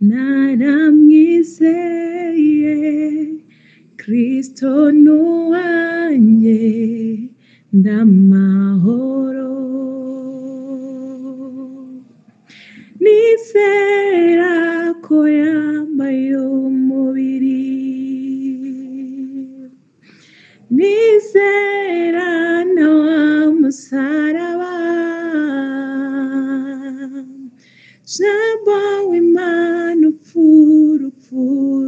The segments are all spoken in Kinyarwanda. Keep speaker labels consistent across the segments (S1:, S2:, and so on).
S1: Naramwizeye Kristo nuwanjye ndamahoro. Nizera ko yambaye umubiri, nizera na wa musaraba, Jambo w'Imana upfa urupfu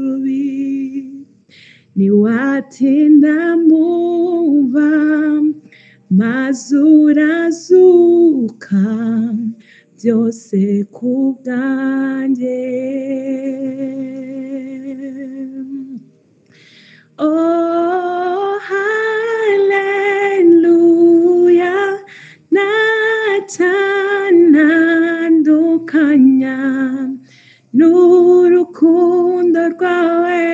S1: rubi, ntiwatinda mumva maze urazuka byose ku bwanjye. Oh, haleluya, ntacyantandukanya n'urukundo rwawe.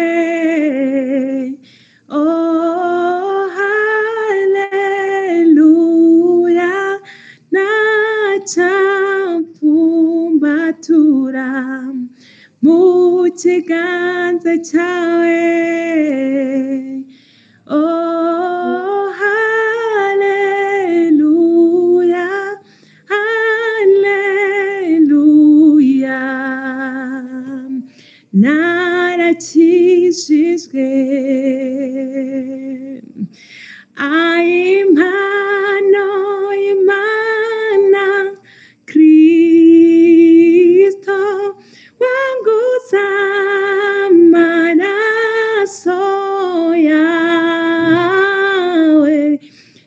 S1: Oh, haleluya, ntacyamfumbatura mu kiganza cyawe. Oh, haleluya, haleluya, narakijijwe. Impano y'Imana Kristo wanguza amaraso yawe,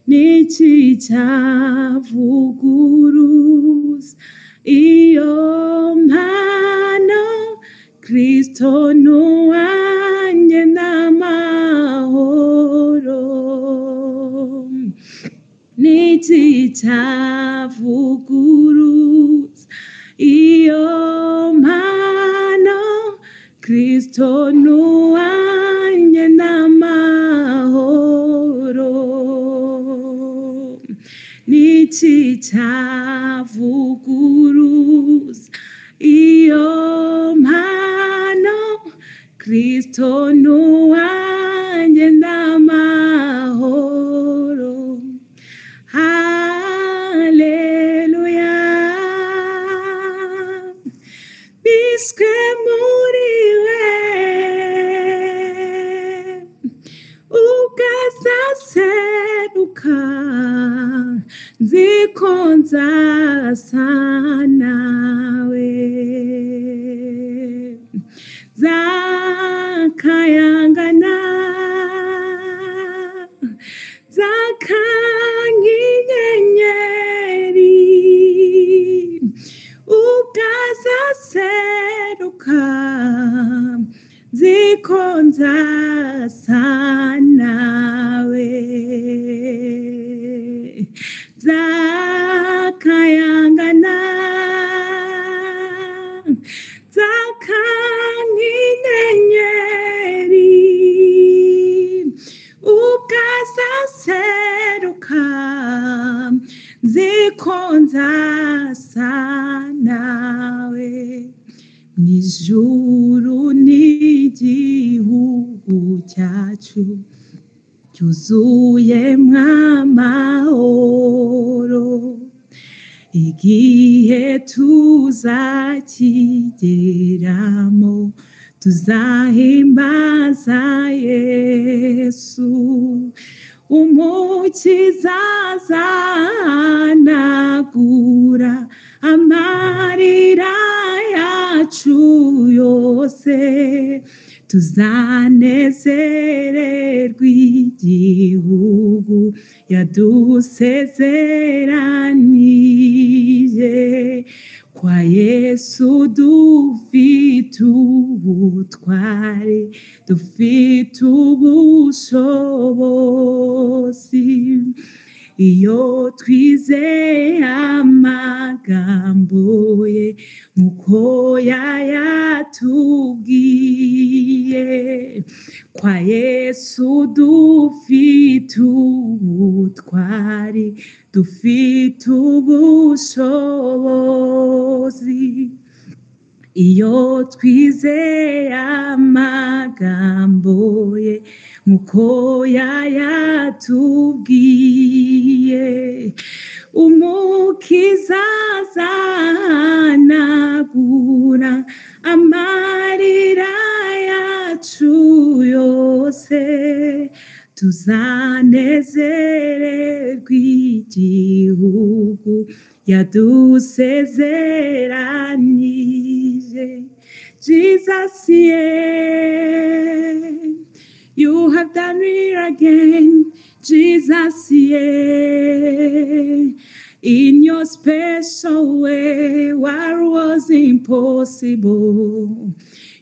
S1: niki cyavuguruza iyo mpano? Kristo nuwanjye n'amahoro. Niki cyavuguruza iyo mpano? Kristo nuwanjye n'amahoro. Niki cyavuguruza iyo mpano? Kristo nuwanjye n'amahoro. Haleluya, biswe muri we, ugazaseruka nzi ko nzasa nawe, nzakayangana, nzaka nk'inyenyeri, ugazaseruka nzi ko nzasa nawe, nzakayangana, nzaka nk'inyenyeri, ugazaseruka nzi ko nzasa nawe. Mw'ijuru n'igihugu cyacu cyuzuyemwo amahoro, igihe tuzakigeramo tuzahimbaza Yesu, Umukiza azahanagura amarira yacu yose, tuzanezererwa igihugu yadusezeranije. Kwa Yesu dufite ubutware, dufite ubushobozi, iyo twizeye amagambo ye nk'uko yayatubwiye. Kwa Yesu dufite ubutwari, dufite ubushobozi. Iyo twizeye amagambo ye nk'uko yayatubwiye, Umukiza azahanagura amarira yacu yose, tuzanezererwa igihugu yadusezeranije. Jesus, yeah, you have done it again. Jesus, yeah, in your special way, what was impossible,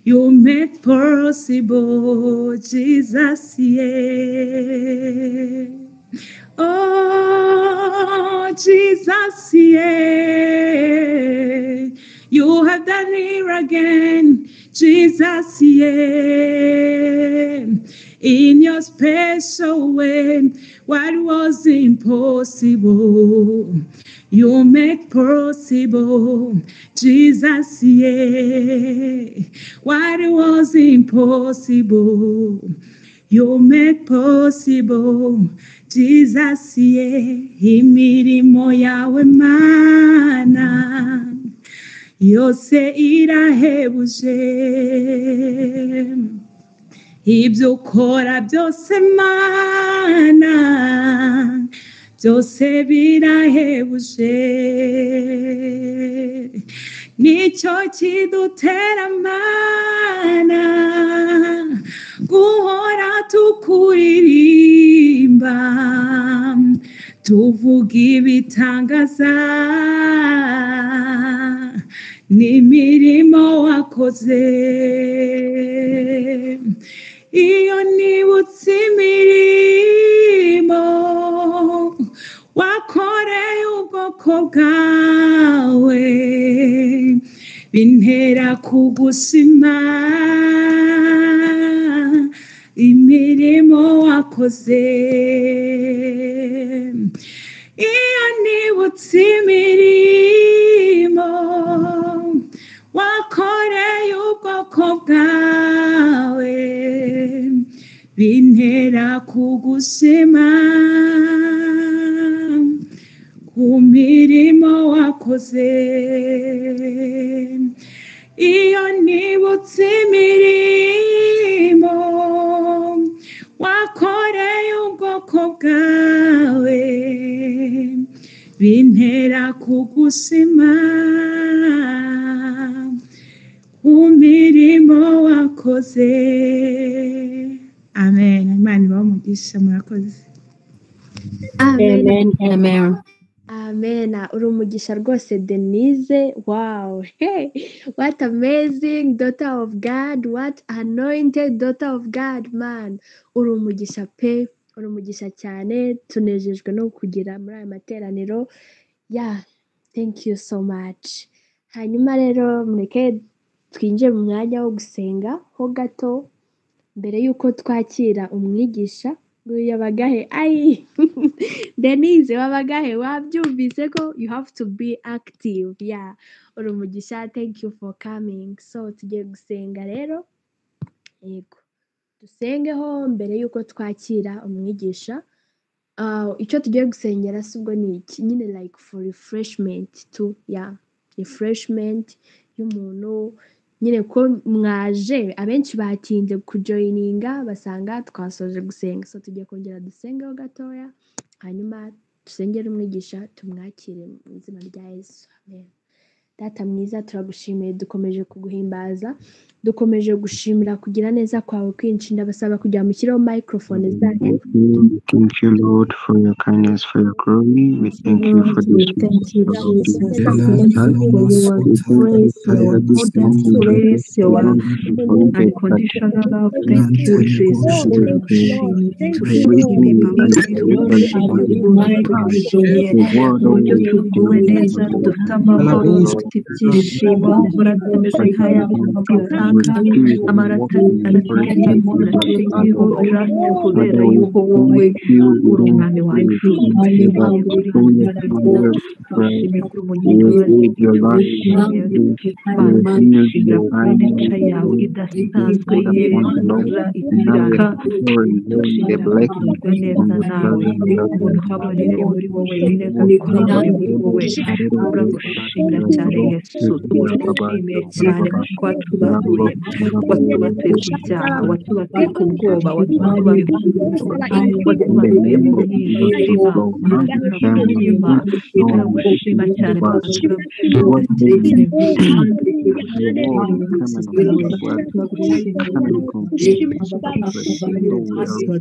S1: you made possible. Jesus, yeah. Oh, Jesus, yeah, you have done it again. Jesus, yeah, in your special way, what was impossible, you make possible. Jesus, yeah, what was impossible, you make possible. Jesus, yeah, imirimo yawe Mana yose irahebuje, ibyo ukora byose Mana byose birahebuje, nicyo kidutera Mana guhora tukuririmba, tuvuga ibitangaza n'imirimo wakoze. Iyo nibutse imirimo wakoreye ubwoko bwawe, bintera kugushima imirimo wakoze. Iyo nibutse imirimo wakoreye ubwoko bwawe, bintera kugushima ku mirimo wakoze. Iyo nibutse imirimo wakoreye ubwoko bwawe, bintera kugushima ku mirimo wakoze. Amen. Imana ibahe umugisha, murakoze.
S2: Amen.
S3: Amen. Amen.
S2: Amen. Uri umugisha rwose Denise. Wow. Hey, what amazing daughter of God. What anointed daughter of God, man. Uri umugisha pe. Uri umugisha cyane. Tunejejwe no kugira muri aya materaniro. Yeah, thank you so much. Hanyuma rero mureke twinjire mu mwanya wo gusenga ho gato mbere y'uko twakira umwigisha. Nguyu yabagahe ayi Denise wabagahe, wabyumvise ko you have to be active. Yeah, uri umugisha, thank you for coming. So tugiye gusenga rero, yego dusengeho mbere y'uko twakira umwigisha. Icyo tugiye gusengera si ubwo ni iki nyine, like for refreshment too. Yeah, refreshment y'umuntu nyine, ko mwaje abenshi batinze kujoyininga basanga twasoje gusenga, so tugiye kongera dusengeho gatoya, hanyuma dusengere umwigisha tumwakire mu izina rya Yesu. Amen. Data mwiza, turagushimiye, dukomeje kuguhimbaza, dukomeje gushimira kugira neza kwawe kwinshi. Ndabasaba kugira mushyireho microphone zanyu.
S4: Thank you, Lord, for your kindness, for your glory. We thank you for
S5: Lord, we
S4: this.
S5: thank you, Jesus. Thank you for your grace, your goodness, grace, your unconditional love. Thank you, Jesus. Turagushimiye, tugushimiye imbabazi, tugushimiye ubuntu, tugushimiye uburyo tuguwe neza, dufite amahoro, dufite ibyishimo, amahoro atameze nk'ay'abitanga, amahoro adafite ikintu ashingiyeho, just kubera yuko wowe uri umwami wacu. Tugushimiye kuri mwiza, tugushimiye kuri umunyambabazi, tugushimiye Mana, tugushimira kuri nature yawe idasanzwe yeza ikiraka, tugushimira kugirirwa neza nawe, ubuntu haboneye muri wowe, ineza twabonye muri wowe. Turagushimira cyane Yesu, tugushimiye cyane kuko watubatuye, watubatuye ku byaha, watubatuye ku bwoba, watubatuye ku rupfu, watubatuye mu mwijima. Mana turagushima, turagushima cyane Papa, turagushimira cyane. Turagushimira, turagushimira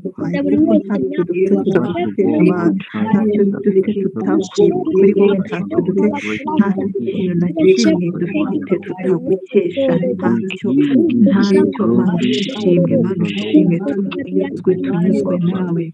S5: kuko ntacyo dufite tutagufite Mana, ntacyo dufite tutakuye kuri wowe, ntacyo dufite, nta kintu na kimwe dufite tutagukesha, ntacyo, ntacyo. Mana ushimwe, Mana ushimwe, tunyuzwe, tunyuzwe nawe,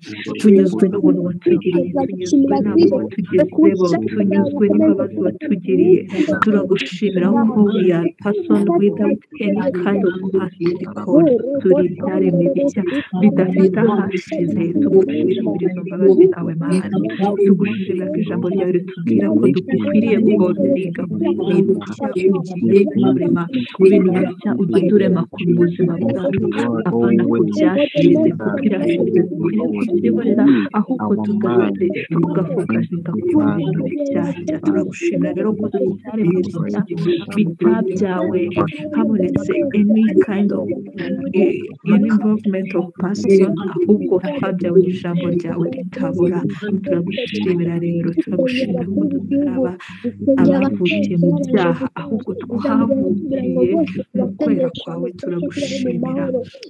S5: tunyuzwe n'ubuntu watugiriye, tunyuzwe n'abo watugezeho, tunyuzwe n'imbabazi watugiriye. Turagushimira ko we are person without any kind of past record, turi ibyaremwe bishya bidafite ahashize. Tugushimira izo mbabazi zawe Mana, tugushimira ko ijambo ryawe ritubwira ko dukwiriye guholdinga ku bintu bishya ugiye kurema, ku bintu bishya ugenda urema ku buzima bwacu, apana ku byashize, kuko irashize dukwiriye kubyihorera, ahubwo tugarutse tugafokasinga ku bintu bishyashya. Turagushimira rero ko turi ibyaremwe bishya bitabyawe habonetse any kind of any involvement of person, ahubwo twabyawe n'ijambo ryawe ritabora. Turagushimira rero, turagushimira ko tutaraba abavukiye mu byaha, ahubwo twavukiye mu kwera kwawe. Turagushimira,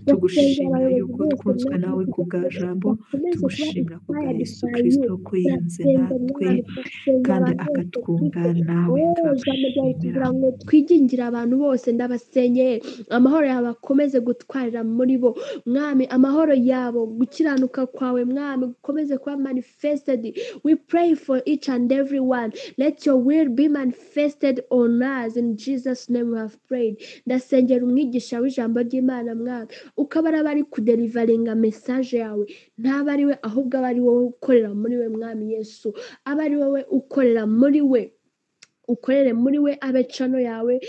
S5: tugushimira yuko twunzwe nawe ku bwa jambo, tugushimira ku bwa Yesu Kristo ko yiyunze natwe kandi akatwunga nawe. Turagushimira.
S2: Twigingira abantu bose, ndabasenyeye, amahoro yawe akomeze gutwarira muri bo Mwami, amahoro yabo, gukiranuka kwawe Mwami gukomeze kuba manifested. We pray for each and every one, let your will be manifested on us. In Jesus' name we have prayed. Ndasengera umwigisha w'ijambo ry'Imana Mwami, uko aba ari kudeliveringa message yawe, ntaba ari we, ahubwo aba ari wowe ukorera muri we. Mwami Yesu, aba ari wowe ukorera muri we, ukorere muri we, abe channel yawe.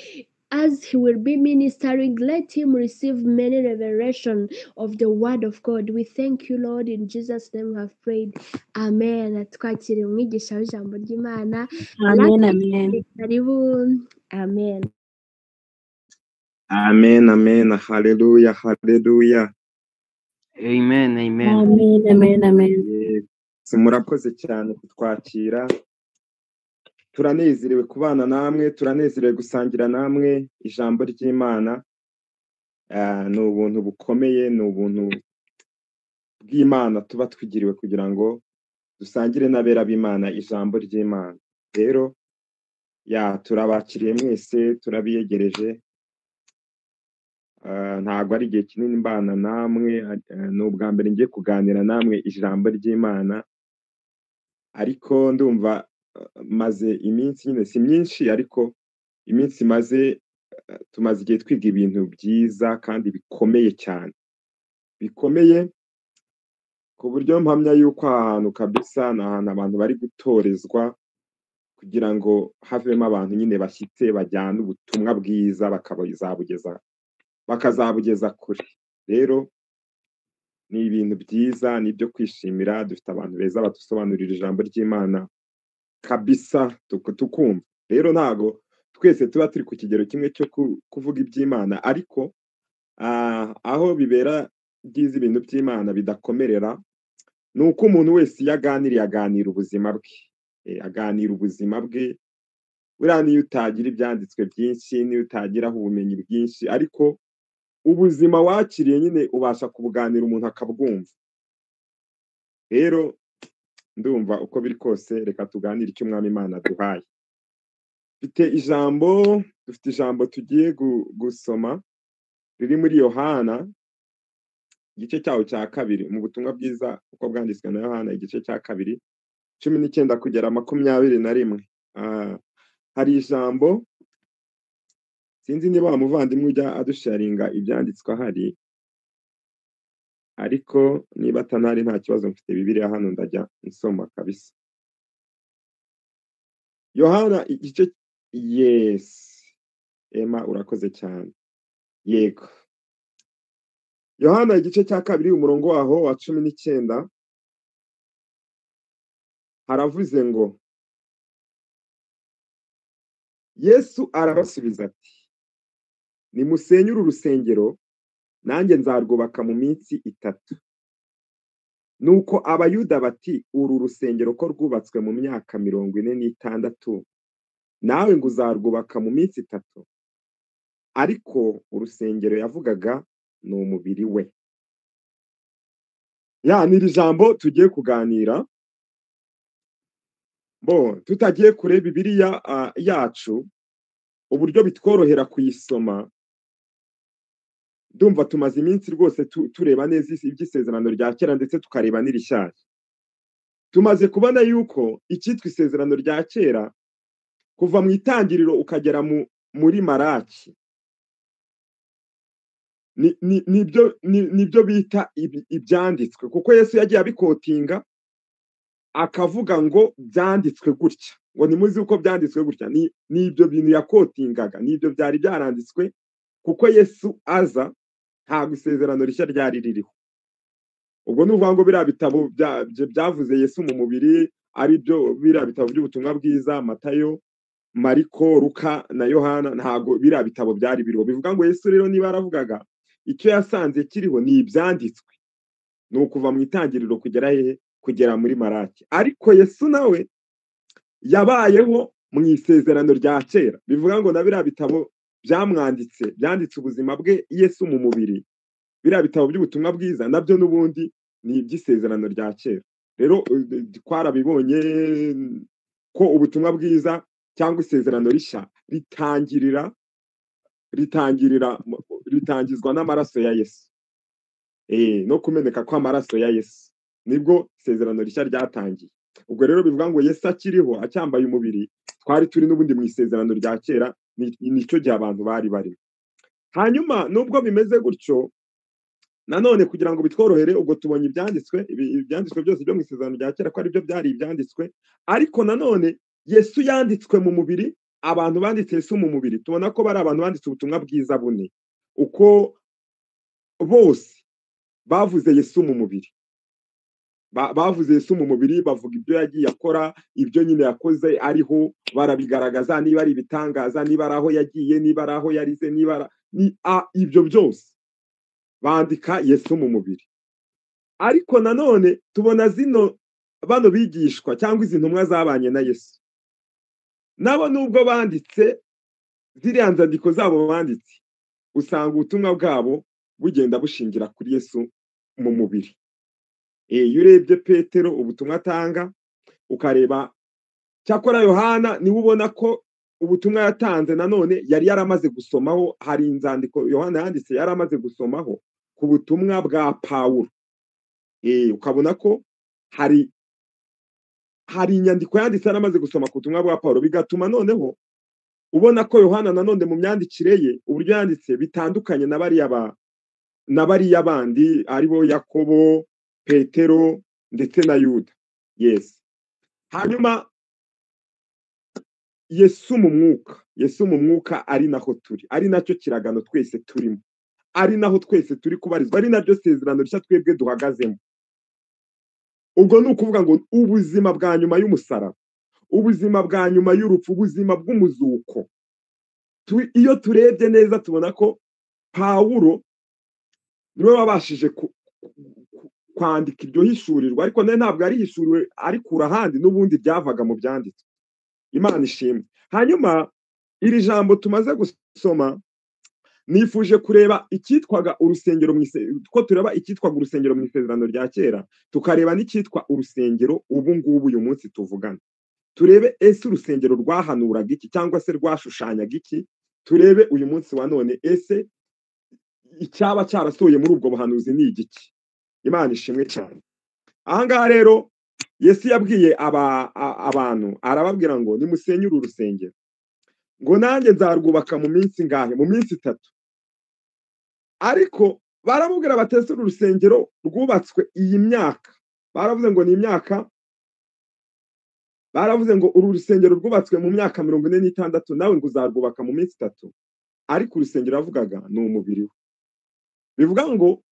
S2: As he will be ministering, let him receive many revelation of the word of God. We thank you, Lord. In Jesus' name we have prayed. Amen. Twakiriye umwigisha w'ijambo ry'Imana.
S3: Amen, amen.
S2: Karibu. Amen.
S6: Amen, amen. Hallelujah, hallelujah.
S4: Amen, amen.
S3: Amen, amen, amen.
S6: Yes, murakoze cyane kutwakira. Turanezerewe kubana namwe, turanezerewe gusangira namwe ijambo ry'Imana. Ni ubuntu bukomeye, ni ubuntu bw'Imana tuba twigiriwe kugira ngo dusangire n'abera b'Imana ijambo ry'Imana. Rero ya turabakiriye mwese, turabiyegereje. Ntabwo ari igihe kinini mbana namwe, ni ubwa mbere ngiye kuganira namwe ijambo ry'Imana, ariko ndumva maze iminsi nyine si myinshi, ariko iminsi maze tumaze igihe twiga ibintu byiza kandi bikomeye cyane, bikomeye ku buryo mpamya yuko aha hantu kabisa ni ahantu abantu bari gutorezwa kugira ngo havemo abantu nyine bashyitse bajyana ubutumwa bwiza bakazabugeza kure. Rero ni ibintu byiza, ni ibyo kwishimira. Dufite abantu beza badusobanurira ijambo ry'Imana kabisa tukumva. Rero ntago twese tuba turi ku kigero kimwe cyo kuvuga iby'Imana, ariko aho bibera byiza ibintu by'Imana bidakomerera ni uko umuntu wese iyo aganiriye aganira ubuzima bwe, aganira ubuzima bwe. Buriya niyo utagira ibyanditswe byinshi, niyo utagiraho ubumenyi bwinshi, ariko ubuzima wakiriye nyine ubasha kubuganira umuntu akabwumva. Rero ndumva uko biri kose reka tuganire icyo Umwami Imana aduhaye. Dufite ijambo tugiye gusoma riri muri Yohana igice cyawo cya kabiri, mu butumwa bwiza uko bwanditswe na Yohana igice cya kabiri 19 kugera 21. Hari ijambo Sinzi niba wa muvandimwe ujya adusharinga ibyanditswe ahari, ariko niba atanari nta kibazo, mfite Bibiliya hano ndajya nsoma kabisa. Yohana igice, yes, Emma urakoze cyane. Yego, Yohana igice cya 2 umurongo waho wa 19 haravuze ngo Yesu arabasubiza ati nimusenye uru rusengero nanjye nzarwubaka mu minsi 3. Nuko Abayuda bati uru rusengero ko rwubatswe mu myaka 46 nawe ngo uzarwubaka mu minsi 3. Ariko urusengero yavugaga ni umubiri we. Ya ni iri jambo tugiye kuganira. Bo tutagiye kure Bibiliya yacu uburyo bitworohera kuyisoma, ndumva tumaze iminsi rwose tureba neza iby'isezerano rya kera ndetse tukareba n'irishyashya. Tumaze kubona yuko icyitwa isezerano rya kera kuva mu itangiriro ukagera muri Maraki nibyo bita ibyanditswe, kuko Yesu yagiye abikotinga akavuga ngo byanditswe gutya, ngo nimuzi uko byanditswe gutya. Ni ibyo bintu yakotingaga, ni ibyo byari byaranditswe, kuko Yesu aza ntabwo isezerano rishya ryari ririho. Ubwo ni ukuvuga ngo biriya bitabo byavuze Yesu mu mubiri, ari byo biriya bitabo by'ubutumwa bwiza, Matayo, Mariko, Luka na Yohana, ntabwo biriya bitabo byari biriho. Bivuga ngo Yesu rero niba yaravugaga icyo yasanze kiriho ni ibyanditswe, ni ukuva mu itangiriro kugera hehe? Kugera muri Maraki. Ariko Yesu nawe yabayeho mu isezerano rya kera, bivuga ngo na biriya bitabo byamwanditse, byanditse ubuzima bwe Yesu mu mubiri, biriya bitabo by'ubutumwa bwiza nabyo n'ubundi ni iby'isezerano rya kera. Rero twarabibonye ko ubutumwa bwiza cyangwa isezerano rishya ritangizwa n'amaraso ya Yesu, no kumeneka kw'amaraso ya Yesu, nibwo isezerano rishya ryatangiye. Ubwo rero bivuga ngo Yesu akiriho acyambaye umubiri, twari turi n'ubundi mu isezerano rya kera, nicyo gihe abantu bari barimo. Hanyuma nubwo bimeze gutyo, nanone kugira ngo bitworohere, ubwo tubonye ibyanditswe, ibyanditswe byose byo mu isezerano rya kera ko ari byo byari ibyanditswe, ariko nanone Yesu yanditswe mu mubiri. Abantu banditse Yesu mu mubiri tubona ko bari abantu banditse ubutumwa bwiza bune, uko bose bavuze Yesu mu mubiri. Bavuze Yesu mu mubiri, bavuga ibyo yagiye akora, ibyo nyine yakoze ariho, barabigaragaza, niba ari ibitangaza, niba ari aho yagiye, niba ari aho yarize, niba ibyo byose bandika Yesu mu mubiri. Ariko nanone tubona bano bigishwa cyangwa izi ntumwa zabanye na Yesu, nabo nubwo banditse ziriya nzandiko zabo banditse, usanga ubutumwa bwabo bugenda bushingira kuri Yesu mu mubiri. Iyo urebye Petero ubutumwa atanga, ukareba cyakora Yohana, niwe ubona ko ubutumwa yatanze nanone yari yaramaze gusomaho, hari inzandiko Yohana yanditse yari amaze gusomaho ku butumwa bwa Pawulo. Ukabona ko hari inyandiko yanditse yaramaze gusoma ku butumwa bwa Pawulo, bigatuma noneho ubona ko Yohana nanone mu myandikire ye uburyo yanditse bitandukanye na bariya bandi aribo Yakobo, Petero ndetse na Yuda. Yes. Hanyuma Yesu mu mwuka, Yesu mu mwuka ari naho turi, ari nacyo kiragano twese turimo, ari naho twese turi kubarizwa, ari naryo sezerano rishya twebwe duhagazemo. Ubwo ni ukuvuga ngo ubuzima bwa nyuma y'umusaraba, ubuzima bwa nyuma y'urupfu, ubuzima bw'umuzuko. Iyo turebye neza tubona ko Pawulo niwe wabashije kwandika iryo hishurirwa, ariko nawe ntabwo ari hishuriwe arikura ahandi, n'ubundi byavaga mu byanditswe. Imana ishimwe. Hanyuma iri jambo tumaze gusoma, nifuje kureba icyitwaga urusengero ko tureba icyitwaga urusengero mu isezerano rya kera, tukareba n'icyitwa urusengero ubu ngubu uyu munsi tuvugana. Turebe ese urusengero rwahanuraga iki cyangwa se rwashushanyaga iki, turebe uyu munsi wa none ese icyaba cyarasohoye muri ubwo buhanuzi ni igiki. Imana ishimwe cyane. Aha ngaha rero Yesu yabwiye abantu, arababwira ngo nimusenye uru rusengero, Ngo nanjye nzarwubaka mu minsi ingahe? Mu minsi 3. Ariko baramubwira batese uru rusengero rwubatswe iyi myaka, baravuze ngo ni imyaka, baravuze ngo uru rusengero rwubatswe mu myaka 46, nawe ngo uzarwubaka mu minsi 3. Ariko urusengero yavugaga ni umubiri we. Bivuga ngo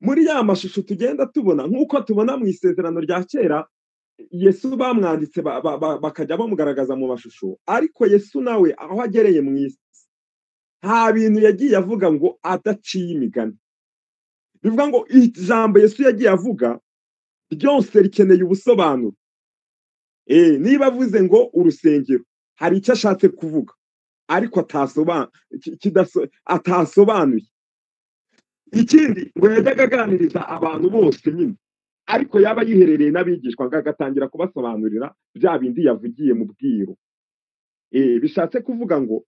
S6: muri ya mashusho tugenda tubona, nk'uko tubona mu isezerano rya kera, Yesu bamwanditse bakajya bamugaragaza mu mashusho, ariko Yesu nawe aho agereye mu isi nta bintu yagiye avuga ngo adaciye imigani. Bivuga ngo ijambo Yesu yagiye avuga ryose rikeneye ubusobanuro. Niba avuze ngo urusengero, hari icyo ashatse kuvuga ariko atasobanuye. Ikindi ngo yajyaga aganiriza abantu bose nyine, ariko yaba yiherereye n'abigishwa agatangira kubasobanurira bya bindi yavugiye mu bwiru. Bishatse kuvuga ngo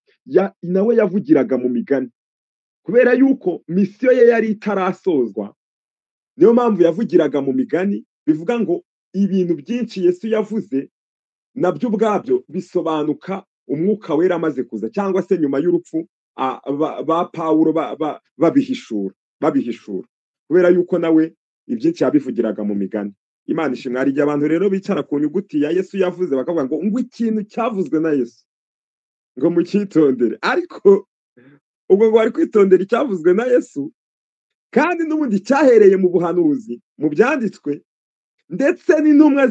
S6: nawe yavugiraga mu migani, kubera yuko misiyo ye yari itarasozwa, niyo mpamvu yavugiraga mu migani. Bivuga ngo ibintu byinshi Yesu yavuze nabyo ubwabyo bisobanuka umwuka wera amaze kuza, cyangwa se nyuma y'urupfu ba Pawulo babihishura, kubera yuko nawe ibyinshi yabivugiraga mu migani. Imana ishimwe. Hari igihe abantu rero bicara ku nyuguti ya Yesu yavuze bakavuga ngo ikintu cyavuzwe na Yesu ngo mucyitondere, ariko ubwo ngo bari kwitondera icyavuzwe na Yesu, kandi n'ubundi cyahereye mu buhanuzi, mu byanditswe, ndetse n'intumwa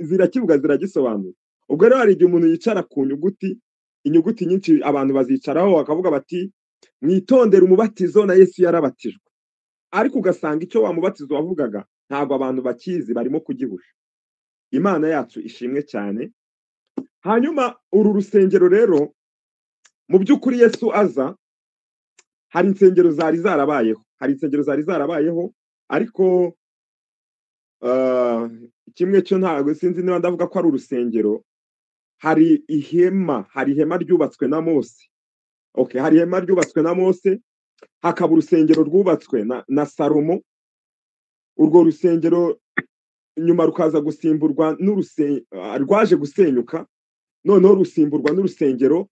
S6: zirakivuga ziragisobanura. Ubwo rero hari igihe umuntu yicara ku nyuguti, inyuguti nyinshi abantu bazicaraho bakavuga bati mwitondere umubatizo na Yesu yarabatijwe, ariko ugasanga icyo wa mubatizo wavugaga ntabwo abantu bakizi, barimo kugihusha. Imana yacu ishimwe cyane. Hanyuma uru rusengero rero mu by'ukuri Yesu aza, hari insengero zari zarabayeho, ariko kimwe cyo ntabwo sinzi niba ndavuga ko ari urusengero. Hari ihema, ryubatswe na Mose. Okay, hari ihema ryubatswe na Mose, hakaba urusengero rwubatswe na Salomo. Urwo rusengero nyuma rukaza gusimburwa rwaje gusenyuka, noneho rusimburwa n'urusengero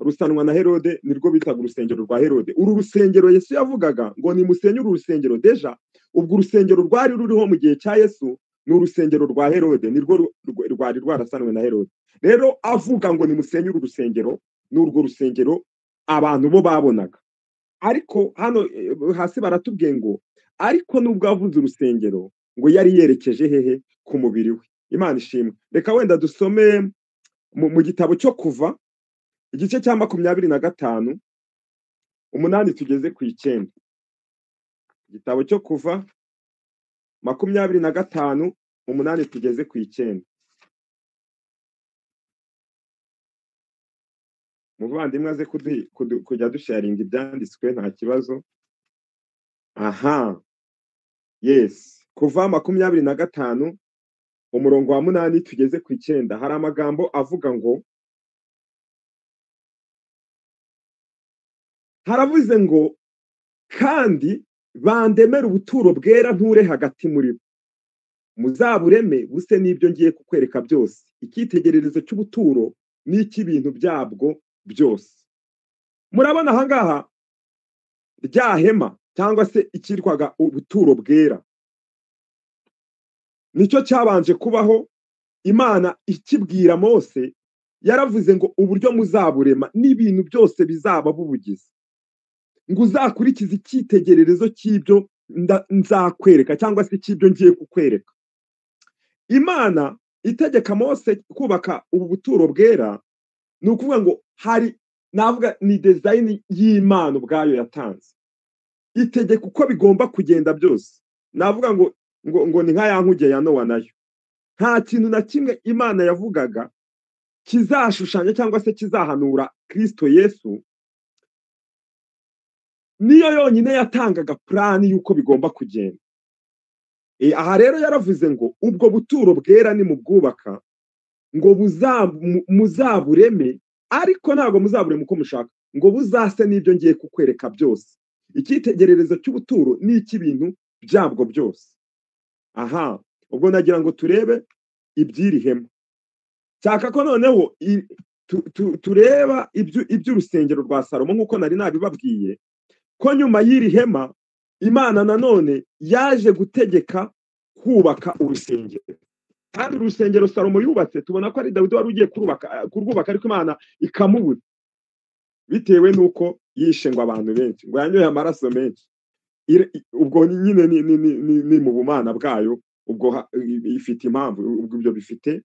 S6: rusanwa na Herode, nirwo bitaga urusengero rwa Herode. Uru rusengero Yesu yavugaga ngo nimusenye uru rusengero, deja ubwo urusengero rwari ruriho mu gihe cya Yesu ni urusengero rwa Herode, nirwo rwari rwarasanwe na Herode. Rero avuga ngo nimusenye uru rusengero, n'urwo rusengero abantu bo babonaga. Ariko hano hasi baratubwiye ngo ariko nubwo avuze urusengero ngo yari yerekeje hehe? Ku mubiri we. Imana ishimwe. Reka wenda dusome mu gitabo cyo Kuva igice cya 25 8 tugeze ku 9. Igitabo cyo Kuva 25 8 tugeze ku 9. Muvandimwe aze kujya dusharinga ibyanditswe nta kibazo. Aha, yes, Kuva 25 umurongo wa 8 tugeze ku 9, hari amagambo avuga ngo, haravuze ngo kandi bandemere ubuturo bwera nture hagati muri bo, muzabureme buse n'ibyo ngiye kukwereka byose, icyitegererezo cy'ubuturo n'icy'ibintu byabwo byose. Murabona ahangaha rya hema cyangwa se icyitwaga ubuturo bwera, nicyo cyabanje kubaho. Imana ikibwira Mose yaravuze ngo uburyo muzaburema n'ibintu byose bizaba bubugize, ngo uzakurikize icyitegererezo cy'ibyo nzakwereka cyangwa se cy'ibyo ngiye kukwereka. Imana itegeka Mose kubaka ubu buturo bwera, ni ukuvuga ngo hari, navuga ni design y'Imana ubwayo yatanze, itegeka uko bigomba kugenda byose. Navuga ngo ngo ni nka ya nkuge ya Nowa nayo, nta kintu na kimwe Imana yavugaga kizashushanya cyangwa se kizahanura Kristo Yesu, niyo yonyine yatangaga plani y'uko bigomba kugenda. Aha rero yaravuze ngo ubwo buturo bwera ni mubwubaka ngo muzabureme, ariko ntabwo muzabureme uko mushaka, ngo buzase n'ibyo ngiye kukwereka byose, icyitegererezo cy'ubuturo n'icy'ibintu byabwo byose. Aha, ubwo nagira ngo turebe iby'iri hema. Nshaka ko noneho tureba iby'urusengero rwa Salomo nk'uko nari nabibabwiye, ko nyuma y'iri hema Imana nanone yaje gutegeka kubaka urusengero. Kandi urusengero Salomo yubatse tubona ko ari Dawidi wari ugiye kurwubaka, ariko Imana ikamubuza bitewe n'uko yishe ngo abantu benshi, ngo yanyoye amaraso menshi. Ubwo nyine ni mu bumana bwayo, ubwo ifite impamvu, ubwo ibyo bifite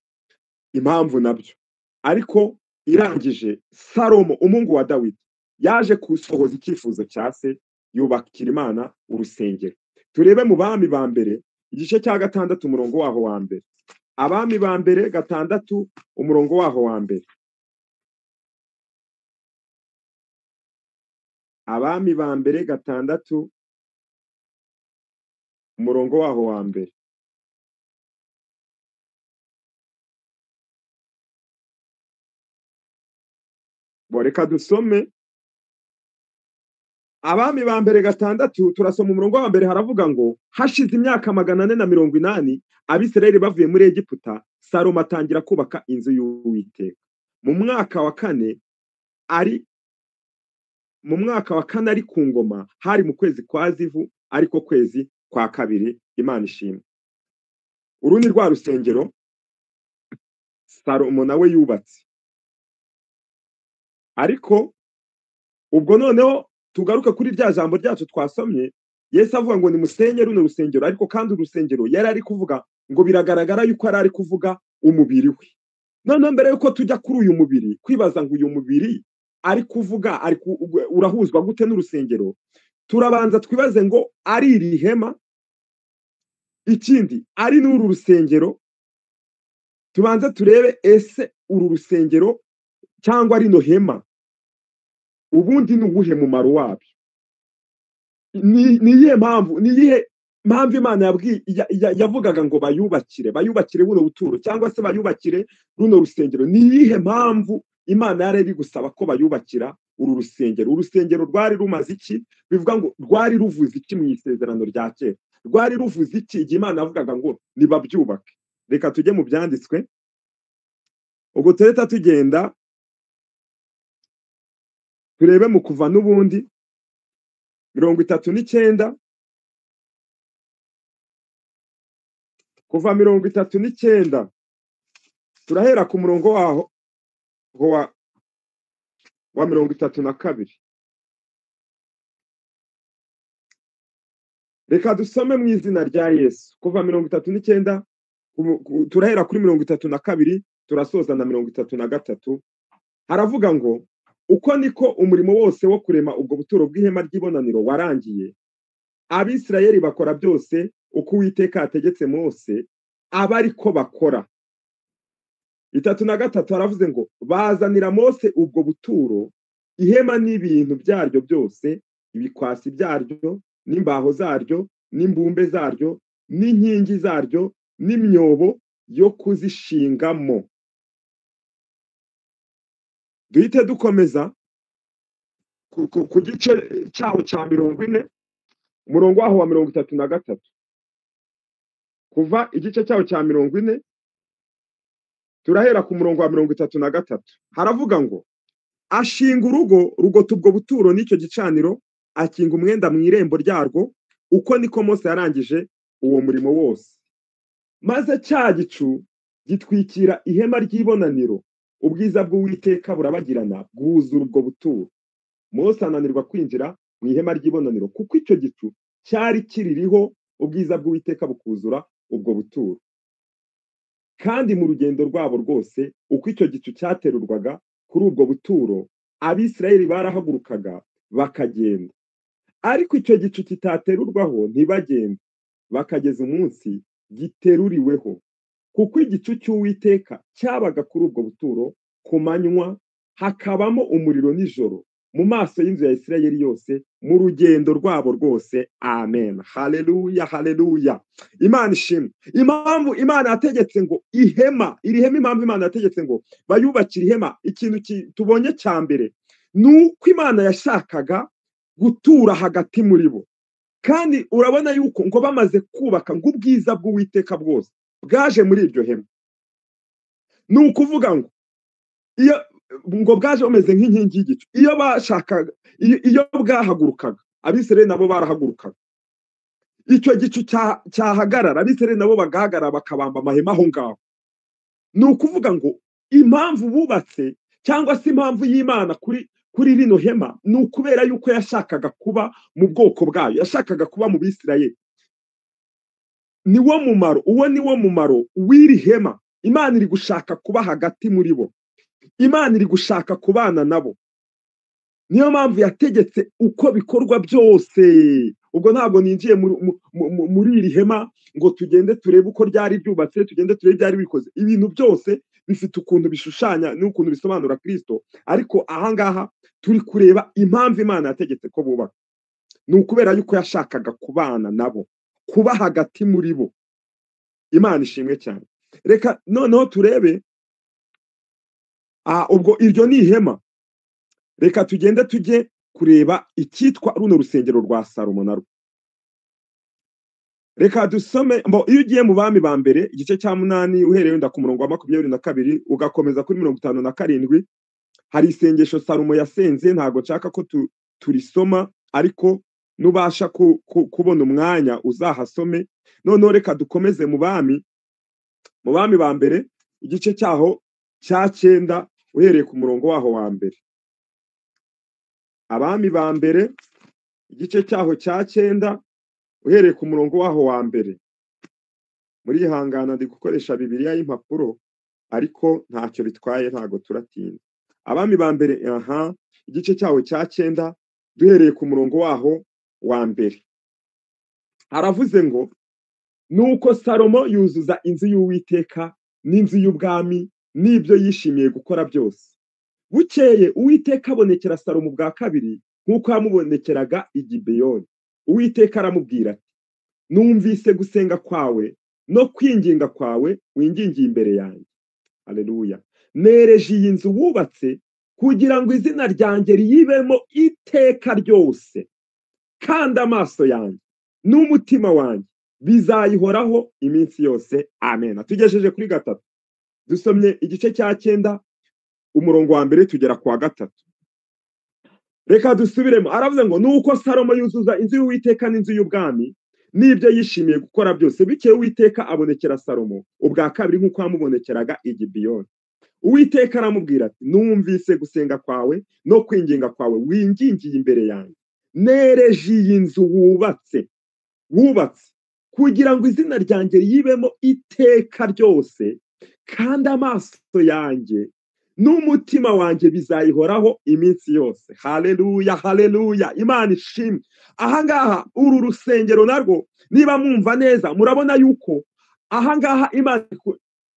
S6: impamvu nabyo. Ariko irangije Salomo umuhungu wa Dawidi yaje gusohoza icyifuzo cya se, yubakira Imana urusengero. Turebe mu Bami ba mbere igice cya 6 umurongo waho wa mbere. Abami ba mbere 6 umurongo waho wa mbere. Abami ba mbere 6 umurongo waho wa mbere. Reka dusome Abami ba mbere 6, turasoma umurongo wa mbere. Haravuga ngo hashize imyaka 480 Abisirayeli bavuye muri Egiputa, Salomo atangira kubaka inzu y'Uwiteka. Mu mwaka wa 4 ari ku ngoma, hari mu kwezi kwa Zivu, ariko kwezi kwa 2. Imana ishimwe. Uru ni rwa rusengero Salomo nawe yubatse. Ariko ubwo noneho tugaruka kuri rya jambo ryacu twasomye, Yesu avuga ngo nimusenye runo rusengero, ariko kandi urusengero yari ari kuvuga ngo biragaragara yuko yari ari kuvuga umubiri we. Noneho mbere yuko tujya kuri uyu mubiri, kwibaza ngo uyu mubiri ari kuvuga urahuzwa gute n'urusengero, turabanza twibaze ngo ari iri hema, ikindi ari n'uru rusengero. Tubanze turebe ese uru rusengero cyangwa rino hema ubundi ni uwuhe mumaro wabyo? Ni iyihe mpamvu Imana yavugaga ngo bayubakire buno buturo cyangwa se bayubakire runo rusengero? Ni iyihe mpamvu Imana yari iri gusaba ko bayubakira uru rusengero? Urusengero rwari rumaze iki? Bivuga ngo rwari ruvuze iki mu isezerano rya kera? Rwari ruvuze iki igihe Imana yavugaga ngo nibabyubake? Reka tujye mu byanditswe. Ubwo tureta tugenda turebe mu Kuva n'ubundi 39, Kuva 39, turahera ku murongo waho wa 32. Reka dusome mu izina rya Yesu. Kuva 39, turahera kuri 32, turasoza na 33. Haravuga ngo uko niko umurimo wose wo kurema ubwo buturo bw'ihema ry'ibonaniro warangiye, Abisirayeli bakora byose uko Uwiteka yategetse Mose, aba ariko bakora. 33 haravuze ngo bazanira Mose ubwo buturo, ihema n'ibintu byaryo byose, ibikwasi byaryo n'imbaho zaryo n'imbumbe zaryo n'inkingi zaryo n'imyobo yo kuzishingamo. Duhite dukomeza ku gice cyaho cya 40, umurongo waho wa 33. Kuva igice cyaho cya 40, turahera ku murongo wa 33. Haravuga ngo ashinga urugo rugota ubwo buturo n'icyo gicaniro, akinga umwenda mu irembo ryarwo. Uko niko Mose yarangije uwo murimo wose. Maze cya gicu gitwikira ihema ry'ibonaniro, ubwiza bw'Uwiteka burabagirana bwuzura ubwo buturo. Mose ananirwa kwinjira mu ihema ry'ibonaniro kuko icyo gicu cyari kiririho, ubwiza bw'Uwiteka bukuzura ubwo buturo. Kandi mu rugendo rwabo rwose, uko icyo gicu cyaterurwaga kuri ubwo buturo, Abisirayeli barahagurukaga bakagenda. Ariko icyo gicu kitaterurwaho ntibagende, bakageza umunsi giteruriweho. Kuko igicu cy'Uwiteka cyabaga kuri ubwo buturo ku manywa, hakabamo umuriro nijoro mu maso y'inzu ya Isirayeli yose mu rugendo rwabo rwose. Amen. Haleluya, haleluya. Imana ishimwe. Impamvu Imana yategetse ngo ihema, iri hema, impamvu Imana yategetse ngo bayubakire ihema, ikintu tubonye cya mbere ni uko Imana yashakaga gutura hagati muri bo. Kandi urabona yuko ngo bamaze kubaka ngo ubwiza bw'Uwiteka bwose bwaje muri iryo hema. Ni ukuvuga ngo iyo ngo bwaje bumeze nk'inkingi y'igicu, iyo bashakaga, iyo bwahagurukaga Abisirayeli nabo barahagurukaga, icyo gicu cyahagarara Abisirayeli nabo bagahagarara bakabamba amahema aho ngaho. Ni ukuvuga ngo impamvu bubatse cyangwa se impamvu y'Imana kuri rino hema ni ukubera yuko yashakaga kuba mu bwoko bwayo, yashakaga kuba mu Bisirayeli. Ni wo mumaro, uwo ni wo mumaro w'iri hema. Imana iri gushaka kuba hagati muri bo, Imana iri gushaka kubana nabo. Niyo mpamvu yategetse uko bikorwa byose. Ubwo ntabwo ninjiye muri iri hema ngo tugende turebe uko ryari ryubatse, tugende turebe byari bikoze. Ibintu byose bifite ukuntu bishushanya n'ukuntu bisobanura Kristo, ariko ahangaha turi kureba impamvu Imana yategetse ko bubaka. Ni ukubera yuko yashakaga kubana nabo, kuba hagati muri bo. Imana ishimwe cyane. Reka noneho turebe ubwo iryo ni ihema. Reka tugende tujye kureba icyitwa runo rusengero rwa Salomo narwo. Reka dusome iyo ugiye mu Bami ba mbere igice cya 8 uhereye wenda ku murongo wa 22 ugakomeza kuri 57, hari isengesho Salomo yasenze. Ntago nshaka ko turisoma, ariko nubasha kubona umwanya uzahasome. Noneho reka dukomeze mu Bami ba mbere igice cyaho cya 9 uhereye ku murongo waho wa mbere. Abami ba mbere igice cyaho cya 9 uhereye ku murongo waho wa mbere. Muri ihangana ndi gukoresha Bibiliya y'impapuro, ariko ntacyo bitwaye, ntago turatinda. Abami ba mbere igice cyaho cya 9 duhereye ku murongo waho wa mbere. Haravuze ngo nuko Salomo yuzuza inzu y'Uwiteka n'inzu y'ubwami n'ibyo yishimiye gukora byose. Bukeye Uwiteka abonekera Salomo bwa kabiri nk'uko yamubonekeraga i Gibeyoni. Uwiteka aramubwira ati numvise gusenga kwawe no kwinginga kwawe wingingiye imbere yanjye. Haleluya. Nereje iyi nzu wubatse kugira ngo izina ryanjye riyibemo iteka ryose, kandi amaso yanjye n'umutima wanjye bizayihoraho iminsi yose. Amen. Tugejeje kuri 3. Dusomye igice cya 9 umurongo wa mbere tugera kwa 3. Reka dusubiremo. Aravuze ngo nuko Salomo yuzuza inzu y'Uwiteka n'inzu y'ubwami n'ibyo yishimiye gukora byose. Bikeye Uwiteka abonekera Salomo ubwa kabiri nk'uko yamubonekeraga i Gibeyoni. Uwiteka aramubwira ati numvise gusenga kwawe no kwinginga kwawe wingingiye imbere yanjye. Nereje iyi nzu wubatse kugira ngo izina ryanjye riyibemo iteka ryose, kandi amaso yanjye n'umutima wanjye bizayihoraho iminsi yose. Haleluya, haleluya. Imana ishimwe. Ahangaha uru rusengero narwo niba mwumva neza murabona yuko ahangaha Imana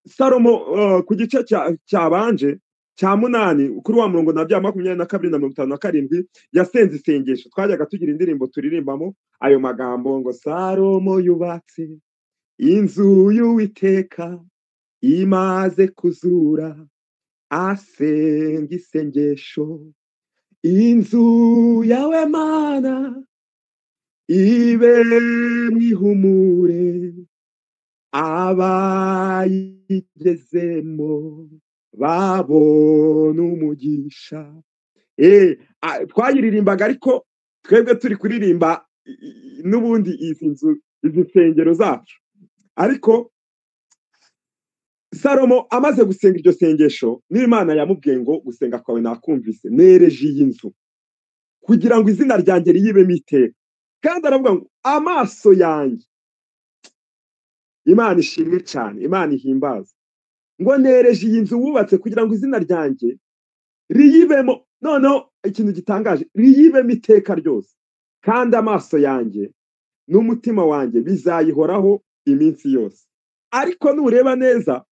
S6: Salomo ku gice cyabanje cya 8 kuri wa murongo na bya 22 na 57 yasenze isengesho. Twajyaga tugira indirimbo turirimbamo ayo magambo ngo Salomo yubatse inzu y'Uwiteka imaze kuzura asenga isengesho, inzu yawe Mana ibe mwihumure, abayigezemo babona umugisha. Twayiririmbaga ariko twebwe turi kuririmba n'ubundi izi nzu, izi nsengero zacu. Ariko Salomo amaze gusenga iryo sengesho, n'Imana yamubwiye ngo gusenga kwawe nakumvise, nereje iyi nzu kugira ngo izina ryanjye riyibemo iteka. Kandi aravuga ngo amaso yanjye, Imana ishimwe cyane, Imana ihimbaza, ngo nereje iyi nzu wubatse kugira ngo izina ryanjye riyibemo. Noneho ikintu gitangaje, riyibemo iteka ryose, kandi amaso yanjye n'umutima wanjye bizayihoraho iminsi yose. Ariko nureba neza,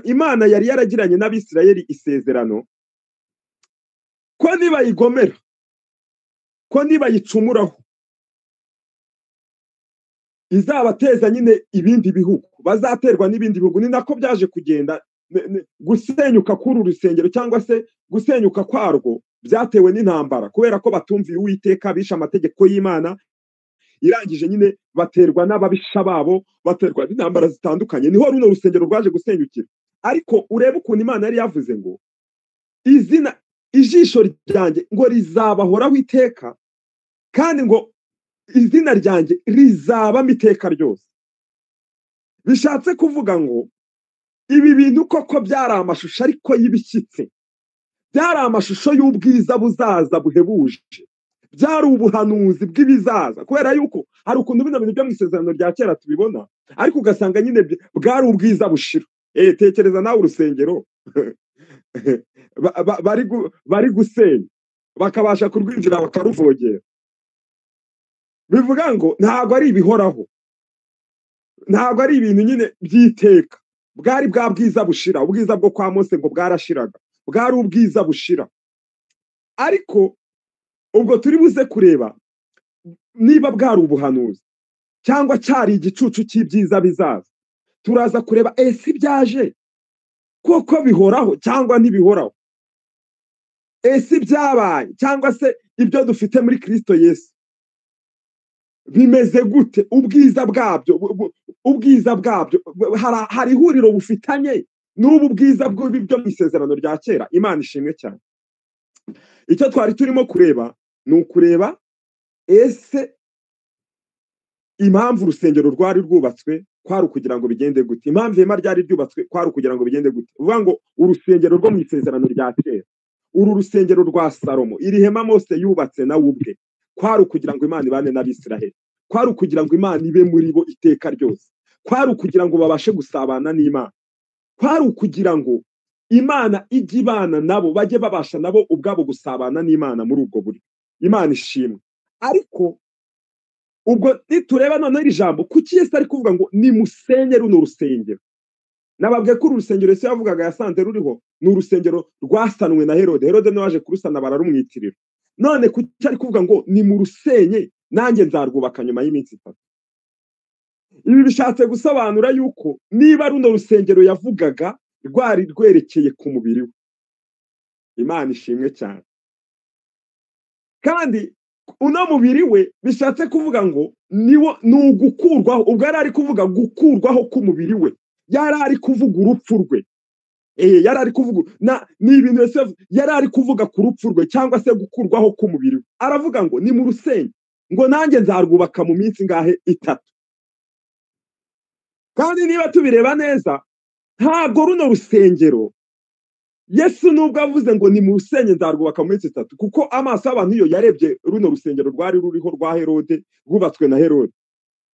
S6: Imana yari yaragiranye n'Abisirayeli isezerano ko nibayigomera, ko nibayicumuraho, izabateza nyine ibindi bihugu, bazaterwa n'ibindi bihugu. Ni nako byaje kugenda. Gusenyuka k'uru rusengero cyangwa se gusenyuka kwarwo byatewe n'intambara, kubera ko batumviye Uwiteka, bishe amategeko y'Imana. Irangije nyine baterwa n'ababisha babo, baterwa n'intambara zitandukanye, niho runo rusengero rwaje gusenyukira. Ariko urebe ukuntu Imana yari yavuze ngo izina ijisho ryanjye ngo rizabahoraho iteka, kandi ngo izina ryanjye rizabamo iteka ryose. Bishatse kuvuga ngo ibi bintu koko byari amashusho ariko y'ibishyitse, byari amashusho y'ubwiza buzaza buhebuje, byari ubuhanuzi bw'ibizaza. Kubera yuko hari ukuntu bino bintu byo mu isezerano rya kera tubibona, ariko ugasanga nyine bwari ubwiza bushira. Tekereza nawe urusengero bari gusenya bakabasha kurwinjira bakaruvogera. Bivuga ngo ntabwo ari ibihoraho, ntabwo ari ibintu nyine by'iteka. Bwari bwa bwiza bushira, ubwiza bwo kwa Mose ngo bwarashiraga, bwari ubwiza bushira. Ariko ubwo turi buze kureba niba bwari ubuhanuzi cyangwa cyari igicucu cy'ibyiza bizaza. Turaza kureba ese ibyaje koko bihoraho cyangwa ntibihoraho, ese ibyabaye cyangwa se ibyo dufite muri Kristo Yesu bimeze gute, ubwiza bwabyo, ubwiza bwabyo hari ihuriro bufitanye n'ubu bwiza bw'ibyo mu isezerano rya kera. Imana ishimwe cyane. Icyo twari turimo kureba ni ukureba ese impamvu urusengero rwari rwubatswe kwari ukugira ngo bigende gute, impamvu ihema ryari ryubatswe kwari ukugira ngo bigende gute. Uvuga ngo urusengero rwo mu isezerano rya kera, uru rusengero rwa Salomo, iri hema Mose yubatse nawe ubwe, kwari ukugira ngo Imana ibane n'Abisiraheli, kwari ukugira ngo Imana ibe muri bo iteka ryose, kwari ukugira ngo babashe gusabana n'Imana, kwari ukugira ngo Imana ijye ibana nabo, bajye babasha nabo ubwabo gusabana n'Imana muri ubwo buryo. Imana ishimwe. Ariko ubwo nitureba noneho iri jambo, kuki Yesu ari kuvuga ngo nimusenye runo rusengero? Nababwiye ko uru rusengero Yesu yavugaga yasanze ruriho ni urusengero rwasanwe na Herode. Herode niwe waje kurusana bararumwitirira. None kuki ari kuvuga ngo nimurusenye nanjye nzarwubaka nyuma y'iminsi itatu? Ibi bishatse gusobanura yuko niba runo rusengero yavugaga rwari rwerekeye ku mubiri we. Imana ishimwe cyane. Kandi uno mubiri we bishatse kuvuga ngo niwo ni ugukurwaho. Ubwo yari ari kuvuga gukurwaho k'umubiri we, yari ari kuvuga urupfu rwe. Yari ari kuvuga ni ibintu Yesu yari ari kuvuga ku rupfu rwe cyangwa se gukurwaho k'umubiri we. Aravuga ngo ni mu rusenye, ngo nanjye nzarwubaka mu minsi ngahe? Itatu. Kandi niba tubireba neza, ntabwo runo rusengero Yesu nubwo avuze ngo ni mu rusenye nzarwubaka mu minsi itatu, kuko amaso y'abantu iyo yarebye runo rusengero rwari ruriho rwa Herode, rwubatswe na Herode.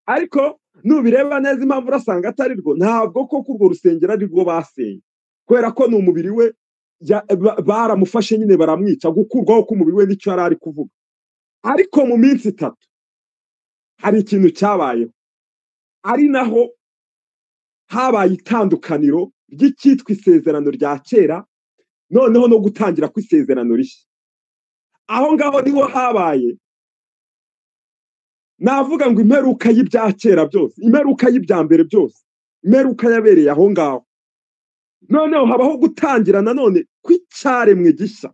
S6: Ariko nubireba neza impamvu urasanga atari rwo, ntabwo koko urwo rusengero ari rwo basenye, kubera ko ni umubiri we baramufashe nyine baramwica. Gukurwaho k'umubiri we nicyo yari ari kuvuga. Ariko mu minsi itatu hari ikintu cyabayeho, ari naho habaye itandukaniro ry'icyitwa isezerano rya kera noneho no gutangira kw'isezerano rishya. Aho ngaho niho habaye, navuga ngo imperuka y'ibya kera byose, imperuka y'ibya mbere byose, imperuka yabereye aho ngaho. Noneho habaho gutangira nanone kw'icyaremwe gishya,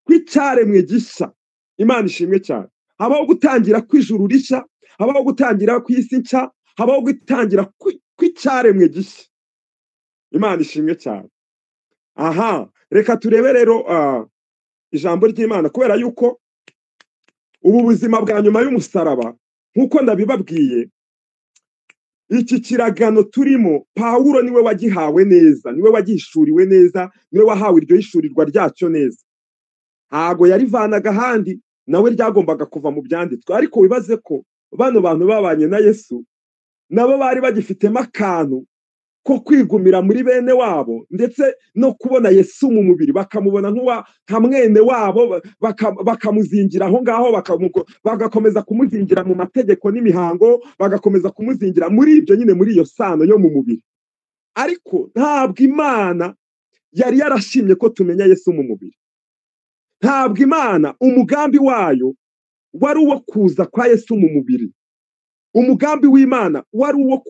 S6: kw'icyaremwe gishya. Imana ishimwe cyane. Habaho gutangira kw'ijuru rishya, habaho gutangira kw'isi nshya, habaho gutangira kw'icyaremwe gishya. Imana ishimwe cyane. Aha, reka turebe rero ijambo ry'Imana, kubera yuko ubu buzima bwa nyuma y'umusaraba, nk'uko ndabibabwiye, iki kiragano turimo Pawulo niwe wagihawe neza, niwe wagihishuriwe neza, niwe wahawe iryo hishurirwa ryacyo neza. Ntago yarivanaga ahandi, nawe ryagombaga kuva mu byanditswe. Ariko wibaze ko bano bantu babanye na Yesu nabo bari bagifitemo akantu ko kwigumira muri bene wabo, ndetse no kubona Yesu mu mubiri bakamubona nka mwene wabo, bakamuzingira aho ngaho, bagakomeza kumuzingira mu mategeko n'imihango, bagakomeza kumuzingira muri ibyo nyine, muri iyo sano yo mu mubiri. Ariko ntabwo Imana yari yarashimye ko tumenya Yesu mu mubiri. Ntabwo Imana umugambi wayo wari uwo kuza kwa Yesu mu mubiri. Umugambi w'Imana wari uwo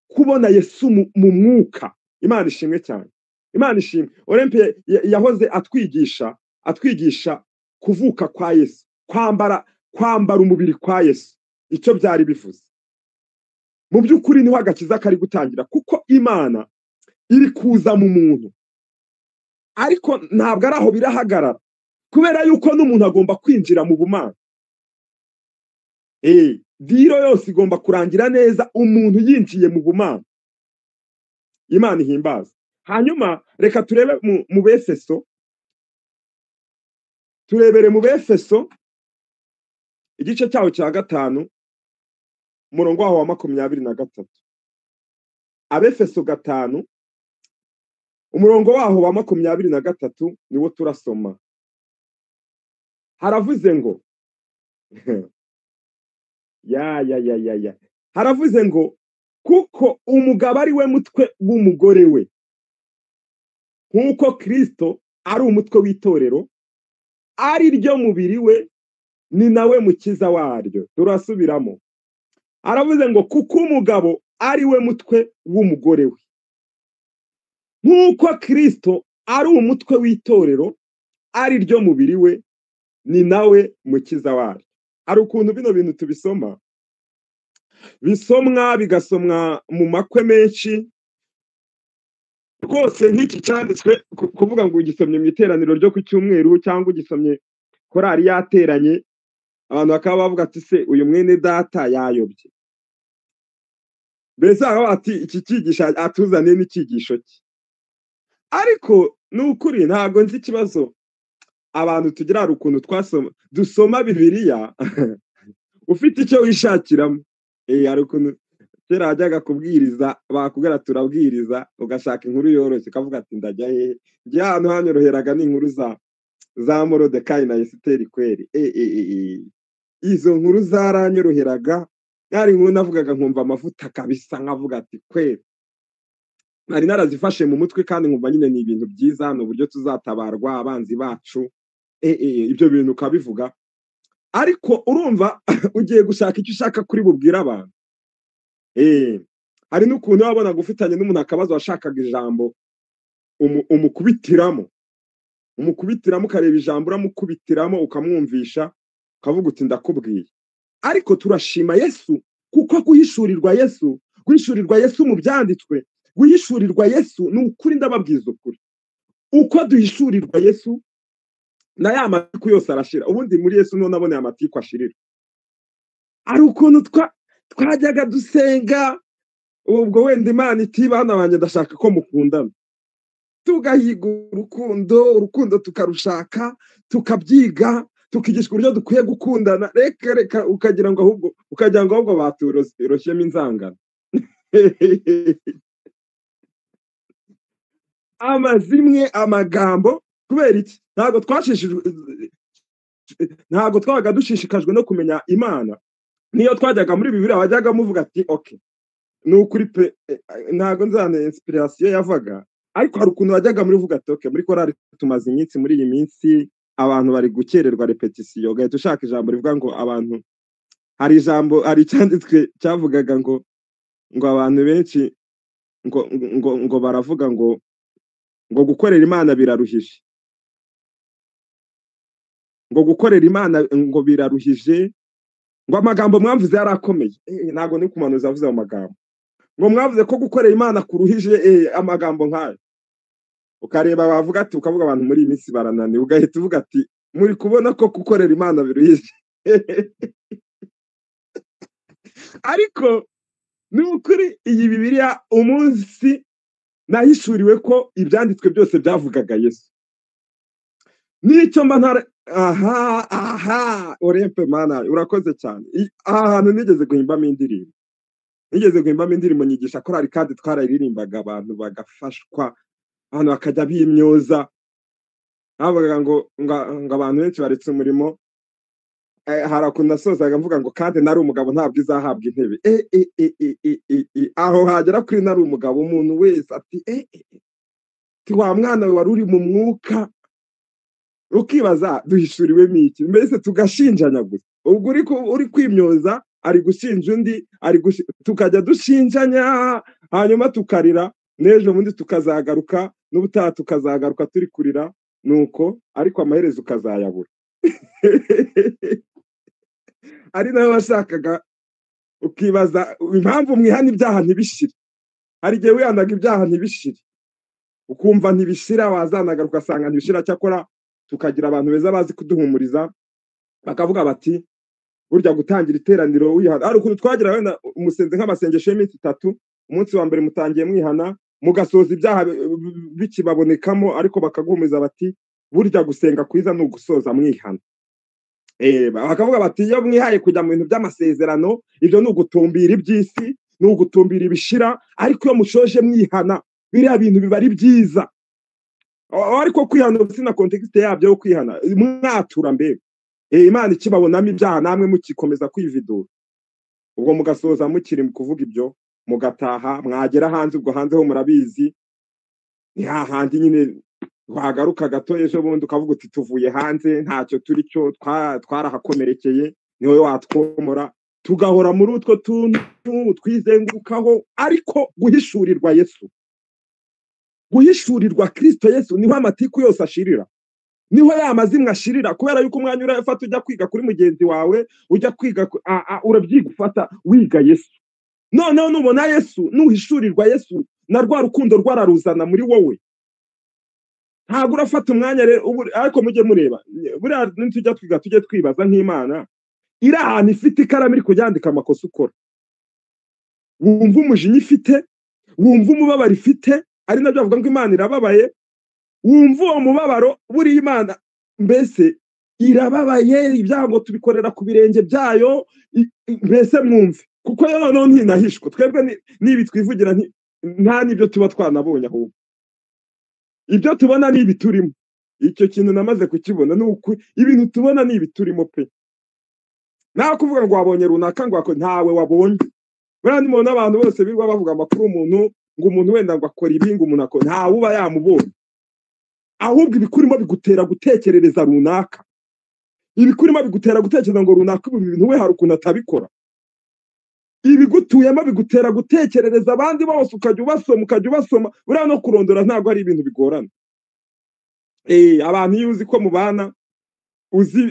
S6: kubona Yesu mu mwuka. Imana ishimwe cyane. Imana ishimwe. Olympe yahoze atwigisha kuvuka kwa Yesu, kwambara umubiri kwa Yesu. Icyo byari bivuze mu by'ukuri niho agakiza kari gutangira, kuko Imana iri kuza mu muntu, ariko ntabwo ari aho birahagarara, kubera yuko n'umuntu agomba kwinjira mu bumana. Diro yose igomba kurangira neza umuntu yinjiye mu bumana. Imana ihimbaza. Hanyuma reka turebe mu Befeso, turebere mu Befeso igice cyaho cya 5 umurongo waho wa 23. Abefeso 5 umurongo waho wa 23 niwo turasoma. Haravuze ngo ya ya ya ya ya, haravuze ngo kuko umugabo ari we mutwe w'umugore we, nkuko Kristo ari umutwe w'itorero, ari ryo mubiri we, ni nawe mukiza waryo. Turasubiramo. Aravuze ngo kuko umugabo ari we mutwe w'umugore we, nkuko Kristo ari umutwe w'itorero, ari ryo mubiri we, ni nawe mukiza waryo. Hari ukuntu bino bintu tubisoma, bisomwa bigasomwa mu makwe menshi rwose. Nk'iki cyanditswe kuvuga ngo ugisomye mu iteraniro ryo ku cyumweru cyangwa ugisomye korari yateranye, abantu bakaba bavuga ati se uyu mwene data yayobye. Mbese aho ati iki cyigisha atuzaniye n'icyigisho cye. Ariko ni ukuri ntabwo nzi ikibazo abantu tugira, hari ukuntu twasoma dusoma Bibiliya ufite icyo wishakiramo. Hari ukuntu kera wajyaga kubwiriza bakubwira turabwiriza, ugashaka inkuru yoroshye ukavuga ati ndajya hehe. Njye ahantu hanyoroheraga ni inkuru za Morodekayi na Esiteri kweri. Izo nkuru zaranyoroheraga, yari inkuru navugaga nkumva amavuta kabisa, nkavuga ati kweri nari narazifashe mu mutwe, kandi nkumva nyine ni ibintu byiza, ni uburyo tuzatabarwa abanzi bacu. Ibyo bintu ukabivuga, ariko urumva ugiye gushaka icyo ushaka kuri bubwire abantu. Hari n'ukuntu wabonaga ufitanye n'umuntu akabazo, washakaga ijambo umukubitiramo, ukareba ijambo uramukubitiramo, ukamwumvisha, ukavuga uti ndakubwiye. Ariko turashima Yesu, kuko guhishurirwa Yesu, guhishurirwa Yesu mu byanditswe, guhishurirwa Yesu ni ukuri. Ndababwiza ukuri, uko duhishurirwa Yesu na ya matiku yose arashira. Ubundi muri Yesu niho naboneye amatiku ashirira. Ari ukuntu twajyaga dusenga, ubwo wenda Imana iti bana banjye ndashaka ko mukundana, tugahiga urukundo, urukundo tukarushaka, tukabyiga, tukigishwa uburyo dukwiye gukundana. Reka reka, ukagira ngo ahubwo ukagira ngo ahubwo baturoshyemo inzangano. Amazimwe, amagambo. Kubera iki? Ntabwo twashishijwe, ntabwo twabaga dushishikajwe no kumenya Imana. Niyo twajyaga muri Bibiliya wajyaga muvuga ati okay, ni ukuri pe, ntabwo nzane inspiration yavaga, ariko hari ukuntu wajyaga muri uvuga ati okay, muri korari tumaze iminsi, muri iyi minsi abantu bari gukererwa repetition, ugahita ushaka ijambo rivuga ngo abantu, hari ijambo, hari icyanditswe cyavugaga ngo abantu benshi ngo ngo ngo baravuga ngo ngo gukorera Imana biraruhije, ngo gukorera Imana ngo biraruhije, ngo amagambo mwamvuze yarakomeye. Ntabwo ni kumanuza avuze ayo magambo, ngo mwavuze ko gukorera Imana kuruhije, amagambo nkayo. Ukareba bavuga ati, ukavuga abantu muri iyi minsi barananiwe, ugahita uvuga ati muri kubona ko gukorera Imana biruhije. Ariko ni ukuri iyi Bibiliya umunsi nahishuriwe ko ibyanditswe byose byavugaga Yesu, nicyo mba ntara. Aha aha, orempe mana urakoze cyane. Aha hantu nigeze guhimbamo indirimbo, nigeze guhimbamo indirimbo nyigisha korari, kandi twararirimbaga abantu bagafashwa, abantu bakajya bimyoza, bavuga ngo ngo abantu benshi baretse umurimo. Hari ukuntu nasozaga mvuga ngo kandi nari umugabo ntabwo izahabwa intebe. Aho hagera kuri nari umugabo, umuntu wese ati ti wa mwana we wari uri mu mwuka. Ukibaza duhishuriwemo iki? Mbese tugashinjanya gusa. Ubwo uri kwimyoza ari gushinja undi, tukajya dushinjanya, hanyuma tukarira, n'ejo bundi tukazagaruka, n'ubutaha tukazagaruka turi kurira, nuko ariko amaherezo ukazayabura. Ari nawe washakaga Ukibaza impamvu mwihana ibyaha ntibishire. Hari igihe wihanaga ibyaha ntibishire, ukumva ntibishira, wazanagaruka ugasanga ntibishira. Cyakora tukagira abantu beza bazi kuduhumuriza, bakavuga bati burya gutangira iteraniro wihana. Hari ukuntu twagira wenda umusenze nk'amasengesho y'iminsi 3, umunsi wa mbere mutangiye mwihana, mugasoza ibyaha bikibabonekamo, ariko bakaguhumuriza bati burya gusenga kwiza ni ugusoza mwihana. Bakavuga bati iyo mwihaye kujya mu bintu by'amasezerano, ibyo ni ugutumbira iby'isi, ni ugutumbira ibishira, ariko iyo mushoje mwihana biriya bintu biba ari byiza. Ariko kwihana sina context yabyo yo kwihana, mwatura mbega Imana ikibabonamo ibyaha namwe mukikomeza kwividura, ubwo mugasoza mukiri mu kuvuga ibyo, mugataha, mwagera hanze, ubwo hanze ho murabizi ni hahandi nyine wagaruka gato ejo bundi ukavuga uti tuvuye hanze ntacyo turi cyo, twarahakomerekeye, niwe watwomora, tugahora muri utwo tuntu twizengurukaho. Ariko guhishurirwa Yesu, guhishurirwa Kristo Yesu, niho amatiku yose ashirira, niho ya mazimwe ashirira. Kubera yuko umwanya urafata ujya kwiga kuri mugenzi wawe, ujya kwiga urabyiga ufata wiga Yesu. Noneho nubona Yesu, nuhishurirwa Yesu, na rwa rukundo rwararuzana muri wowe. Ntabwo urafata umwanya rero, ariko mujye mureba buriya nitujya twiga tujye twibaza nk'Imana iri ahantu ifite ikaramu iri kujyandika amakosa ukora, wumva umujinya ifite, wumva umubabaro ifite, ari nabyo bavuga ngo Imana irababaye, wumva uwo mubabaro. Buriya Imana mbese irababaye, ibyago tubikorera ku birenge byayo, mbese mwumve, kuko yo noneho ntinahishwa. Twebwe n'ibi twivugira nta n'ibyo tuba twanabonye, ahubwo ibyo tubona ni ibi turimo. Icyo kintu namaze kukibona ni uku ibintu tubona ni ibi turimo pe. Naho kuvuga ngo wabonye runaka ngo ntawe wabonye. Buriya ndimo abantu bose birirwa bavuga amakuru umuntu ngo umuntu wenda ngo akora ibi, ngo umuntu akora, ntawe uba yamubonye. Ahubwo ibikurimo bigutera gutekerereza runaka, ibikurimo bigutera gutekereza ngo runaka ibi bintu we hari ukuntu atabikora. Ibigutuyemo bigutera gutekerereza abandi bose, ukajya ubasoma, ukajya ubasoma. Buriya no kurondora ntabwo ari ibintu bigorana. Abantu iyo uzi ko mubana, uzi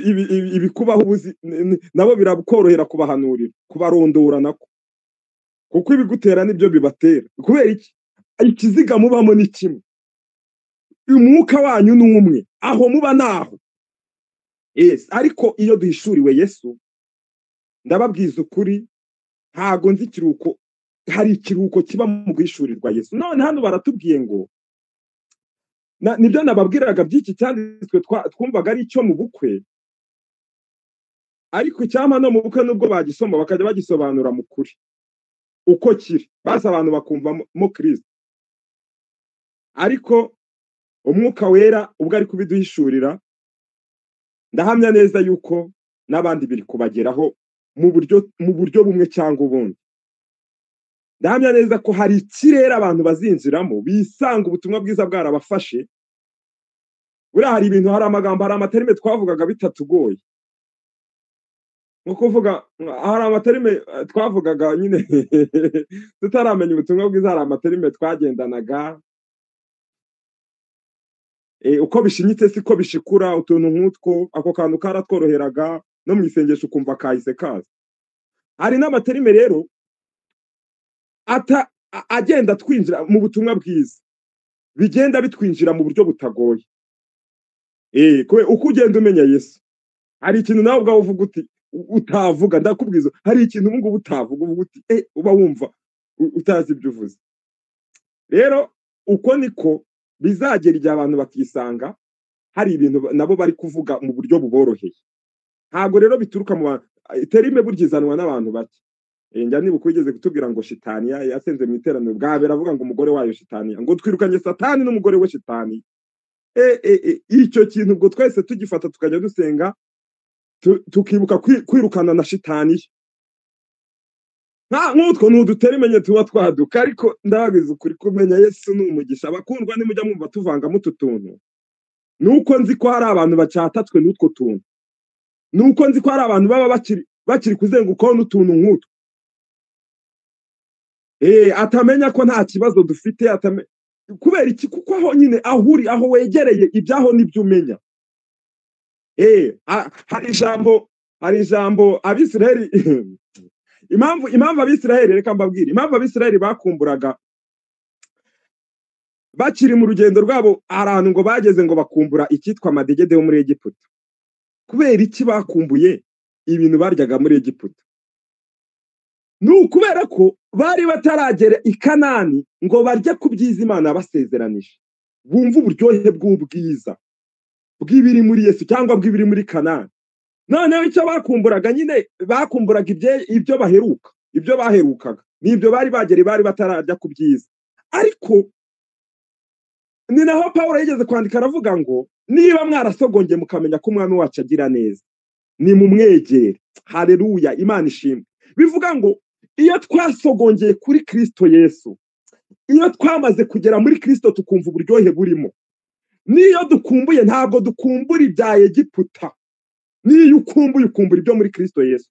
S6: ibikubaho, uzi nabo birakorohera kubahanurira, kubarondora nako, kuko ibigutera nibyo bibatera. Kubera iki? Ikiziga mubamo ni kimwe, umwuka wanyu ni umwe, aho muba naho. Yes, ariko iyo duhishuriwe Yesu, ndababwiza ukuri, ntago nzi ikiruhuko. Hari ikiruhuko kiba mu guhishurirwa Yesu. None hano baratubwiye ngo nibyo nababwiraga by'iki cyanditswe twumvaga ari icyo mu bukwe, ariko icyampa no mu bukwe nubwo bagisoma bakajya bagisobanura mu kuri uko kiri, basi abantu bakumva mo Kristo. Ariko umwuka wera ubwo ari kubiduhishurira, ndahamya neza yuko n'abandi biri kubageraho mu buryo bumwe cyangwa ubundi. Ndahamya neza ko hari ikirere abantu bazinjiramo bisanga ubutumwa bwiza bwarabafashe. Buriya hari ibintu, hari amagambo, hari amaterime twavugaga bitatugoye. Nko kuvuga hari amaterime twavugaga nyine tutaramenya ubutumwa bwiza, hari amaterime twagendanaga, uko bishinyitse siko bishikura, utuntu nk'utwo, ako kantu karatworoheraga, no mu isengesho ukumva kahise kaza. Hari n'amaterime rero agenda twinjira mu butumwa bwiza, bigenda bitwinjira mu buryo butagoye. Uko ugenda umenya Yesu, hari ikintu nawe ubwawe uvuga uti utavuga, ndakubwiza, hari ikintu ubu ngubu utavuga, uvuga uti uba wumva utazi ibyo uvuze. Rero uko niko bizagera igihe abantu bakisanga hari ibintu nabo bari kuvuga mu buryo buboroheye. Ntabwo rero bituruka mu bantu, terime buryizanwa n'abantu bake. Njya nibuka wigeze kutubwira ngo shitaniya yasenze mu iteraniro bwa mbere avuga ngo umugore wayo shitaniya, ngo twirukanye satani n'umugore we shitani. Icyo kintu ubwo twese tugifata tukajya dusenga, tukibuka kwirukana na shitaniya. Nk'utwo ni uduterimenye tuba twaduka, ariko ndababwiza ukuri kumenya Yesu ni umugisha. Abakundwa nimujya mwumva tuvangamo utu tuntu, nuko nzi ko hari abantu bacatatswe n'utwo tuntu, nuko nzi ko hari abantu baba bakiri kuzengukaho n'utuntu nk'utwo. Atamenya ko nta kibazo dufite, kubera iki? Kuko aho nyine aho uri, aho wegereye ibyaho nibyo umenya. Hari ijambo Abisirayeli Impamvu Abisiraheli, reka mbabwire, impamvu Abisiraheli bakumburaga bakiri mu rugendo rwabo, ahantu ngo bageze ngo bakumbura icyitwa amadegede yo muri Egiputa. Kubera iki bakumbuye ibintu baryaga muri Egiputa? Ni ukubera ko bari bataragera i Kanani ngo barye ku byiza Imana yabasezeranije, bumve uburyohe bw'ubwiza bw'ibiri muri Yesu cyangwa bw'ibiri muri Kanani. Noneho icyo bakumburaga nyine, bakumburaga ibyo baheruka, ibyo baherukaga n'ibyo bari bagere, bari batararya ku byiza. Ariko ni naho Pawulo yigeze kwandika aravuga ngo niba mwarasogongeye mukamenya ko umwami wacu agira neza, ni mumwegere. Haleluya, Imana ishimwe. Bivuga ngo iyo twasogongeye kuri Kristo Yesu, iyo twamaze kugera muri Kristo tukumva uburyohe burimo, niyo dukumbuye ntabwo dukumbura ibya Egiputa. Niyo ukumbuye ukumbura ibyo muri Kristo Yesu.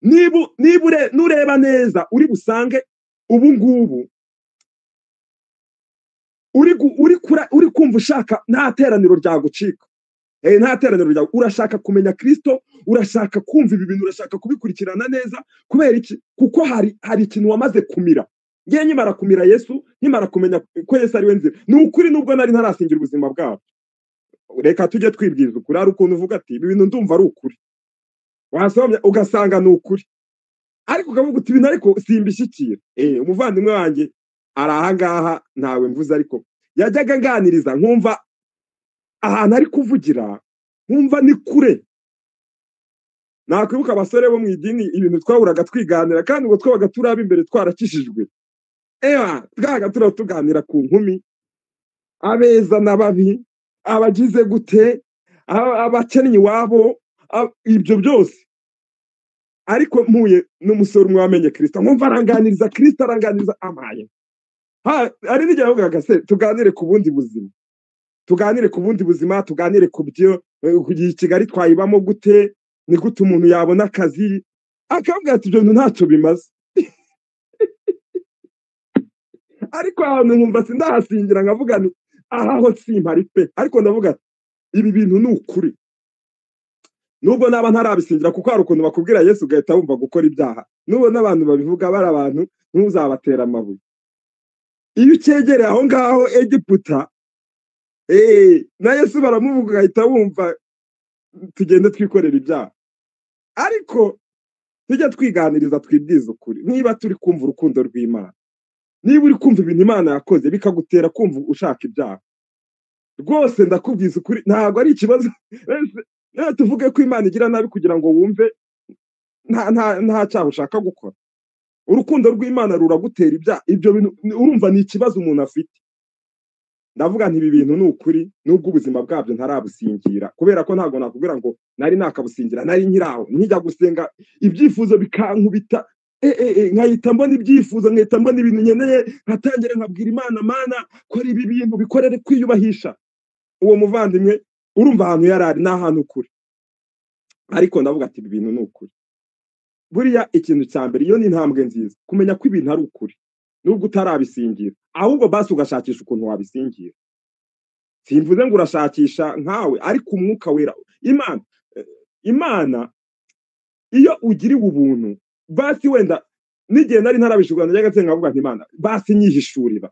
S6: Niba nureba neza uri busange ubu ngubu uri kumva ushaka, nta teraniro ryagucika, nta teraniro ryawe, urashaka kumenya Kristo, urashaka kumva ibi bintu, urashaka kubikurikirana neza. Kubera iki? Kuko hari ikintu wamaze kumira. Ngiye nkimara kumira Yesu, nkimara kumenya ko Yesu ari we nzira, ni ukuri nubwo nari ntarasingira ubuzima bwabo. Reka tujye twibwiriza ukuri. Hari ukuntu uvuga ati ibi bintu ndumva ari ukuri, wasomye ugasanga ni ukuri, ariko ukavuga uti ibintu ariko simbishyikira. Umuvandimwe wanjye ari aha ngaha, ntawe mvuze, ariko yajyaga anganiriza nkumva ahantu ari kuvugira, nkumva ni kure. Nakwibuka abasore bo mu idini ibintu twahuraga twiganira, kandi ubwo twabaga turi ab'imbere twarakishijwe. Twabaga turiho tuganira ku nkumi, abeza n'ababi, abagize gute, abakennyi iwabo, ibyo byose. Ariko mpuye n'umusore umwe wamenye Kristo, nkumva aranganiriza Kristo, aranganiriza amaye. Ari n'igihe yavugaga se tuganire ku bundi buzima, tuganire ku bundi buzima, tuganire ku byo kugira Kigali twayibamo gute, ni gute umuntu yabona akazi. Akavuga ati ibyo bintu ntacyo bimaze. Ariko ahantu nkumva sindahasingira, nkavuga nti aha ho simpari pe. Ariko ndavuga ati ibi bintu ni ukuri, nubwo naba ntarabisingira, kuko hari ukuntu bakubwira Yesu ugahita wumva gukora ibyaha. Nubwo n'abantu babivuga bari abantu, ntuzabatera amabuye. Iyo ucyegereye aho ngaho Egiputa, na Yesu baramuvuga ugahita wumva tugende twikorera ibyaha. Ariko tujya twiganiriza twibwiza ukuri. Niba turi kumva urukundo rw'Imana, niba uri kumva ibintu Imana yakoze bikagutera kumva ushaka ibyaha, rwose ndakubwiza ukuri ntabwo ari ikibazo. Tuvuge ko Imana igira nabi kugira ngo wumve nta cyaha ushaka gukora. Urukundo rw'Imana ruragutera ibyaha. Ibyo bintu urumva ni ikibazo umuntu afite. Ndavuga nti ibi bintu ni ukuri, nubwo ubuzima bwabyo ntarabusingira, kubera ko ntabwo nakubwira ngo nari nakabusingira, nari nkiraho nkijya gusenga ibyifuzo bikankubita, nkahita mbona ibyifuzo, nkahita mbona ibintu nkeneye, nkatangira nkabwira Imana, Mana kora ibi bintu, bikorere kwiyubahisha. Uwo muvandimwe urumva ahantu yari ari ni ahantu kure, ariko ndavuga ati ibi bintu ni ukuri. Buriya ikintu cya mbere, iyo ni intambwe nziza, kumenya ko ibintu ari ukuri nubwo utarabisingira, ahubwo basi ugashakisha ukuntu wabisingira. Simvuze ngo urashakisha nkawe, ariko umwuka wera, Imana iyo ugiriwe ubuntu, basi wenda n'igihe nari ntarabishurwa najyaga nsenga nkavuga nti Imana basi nyihishurira.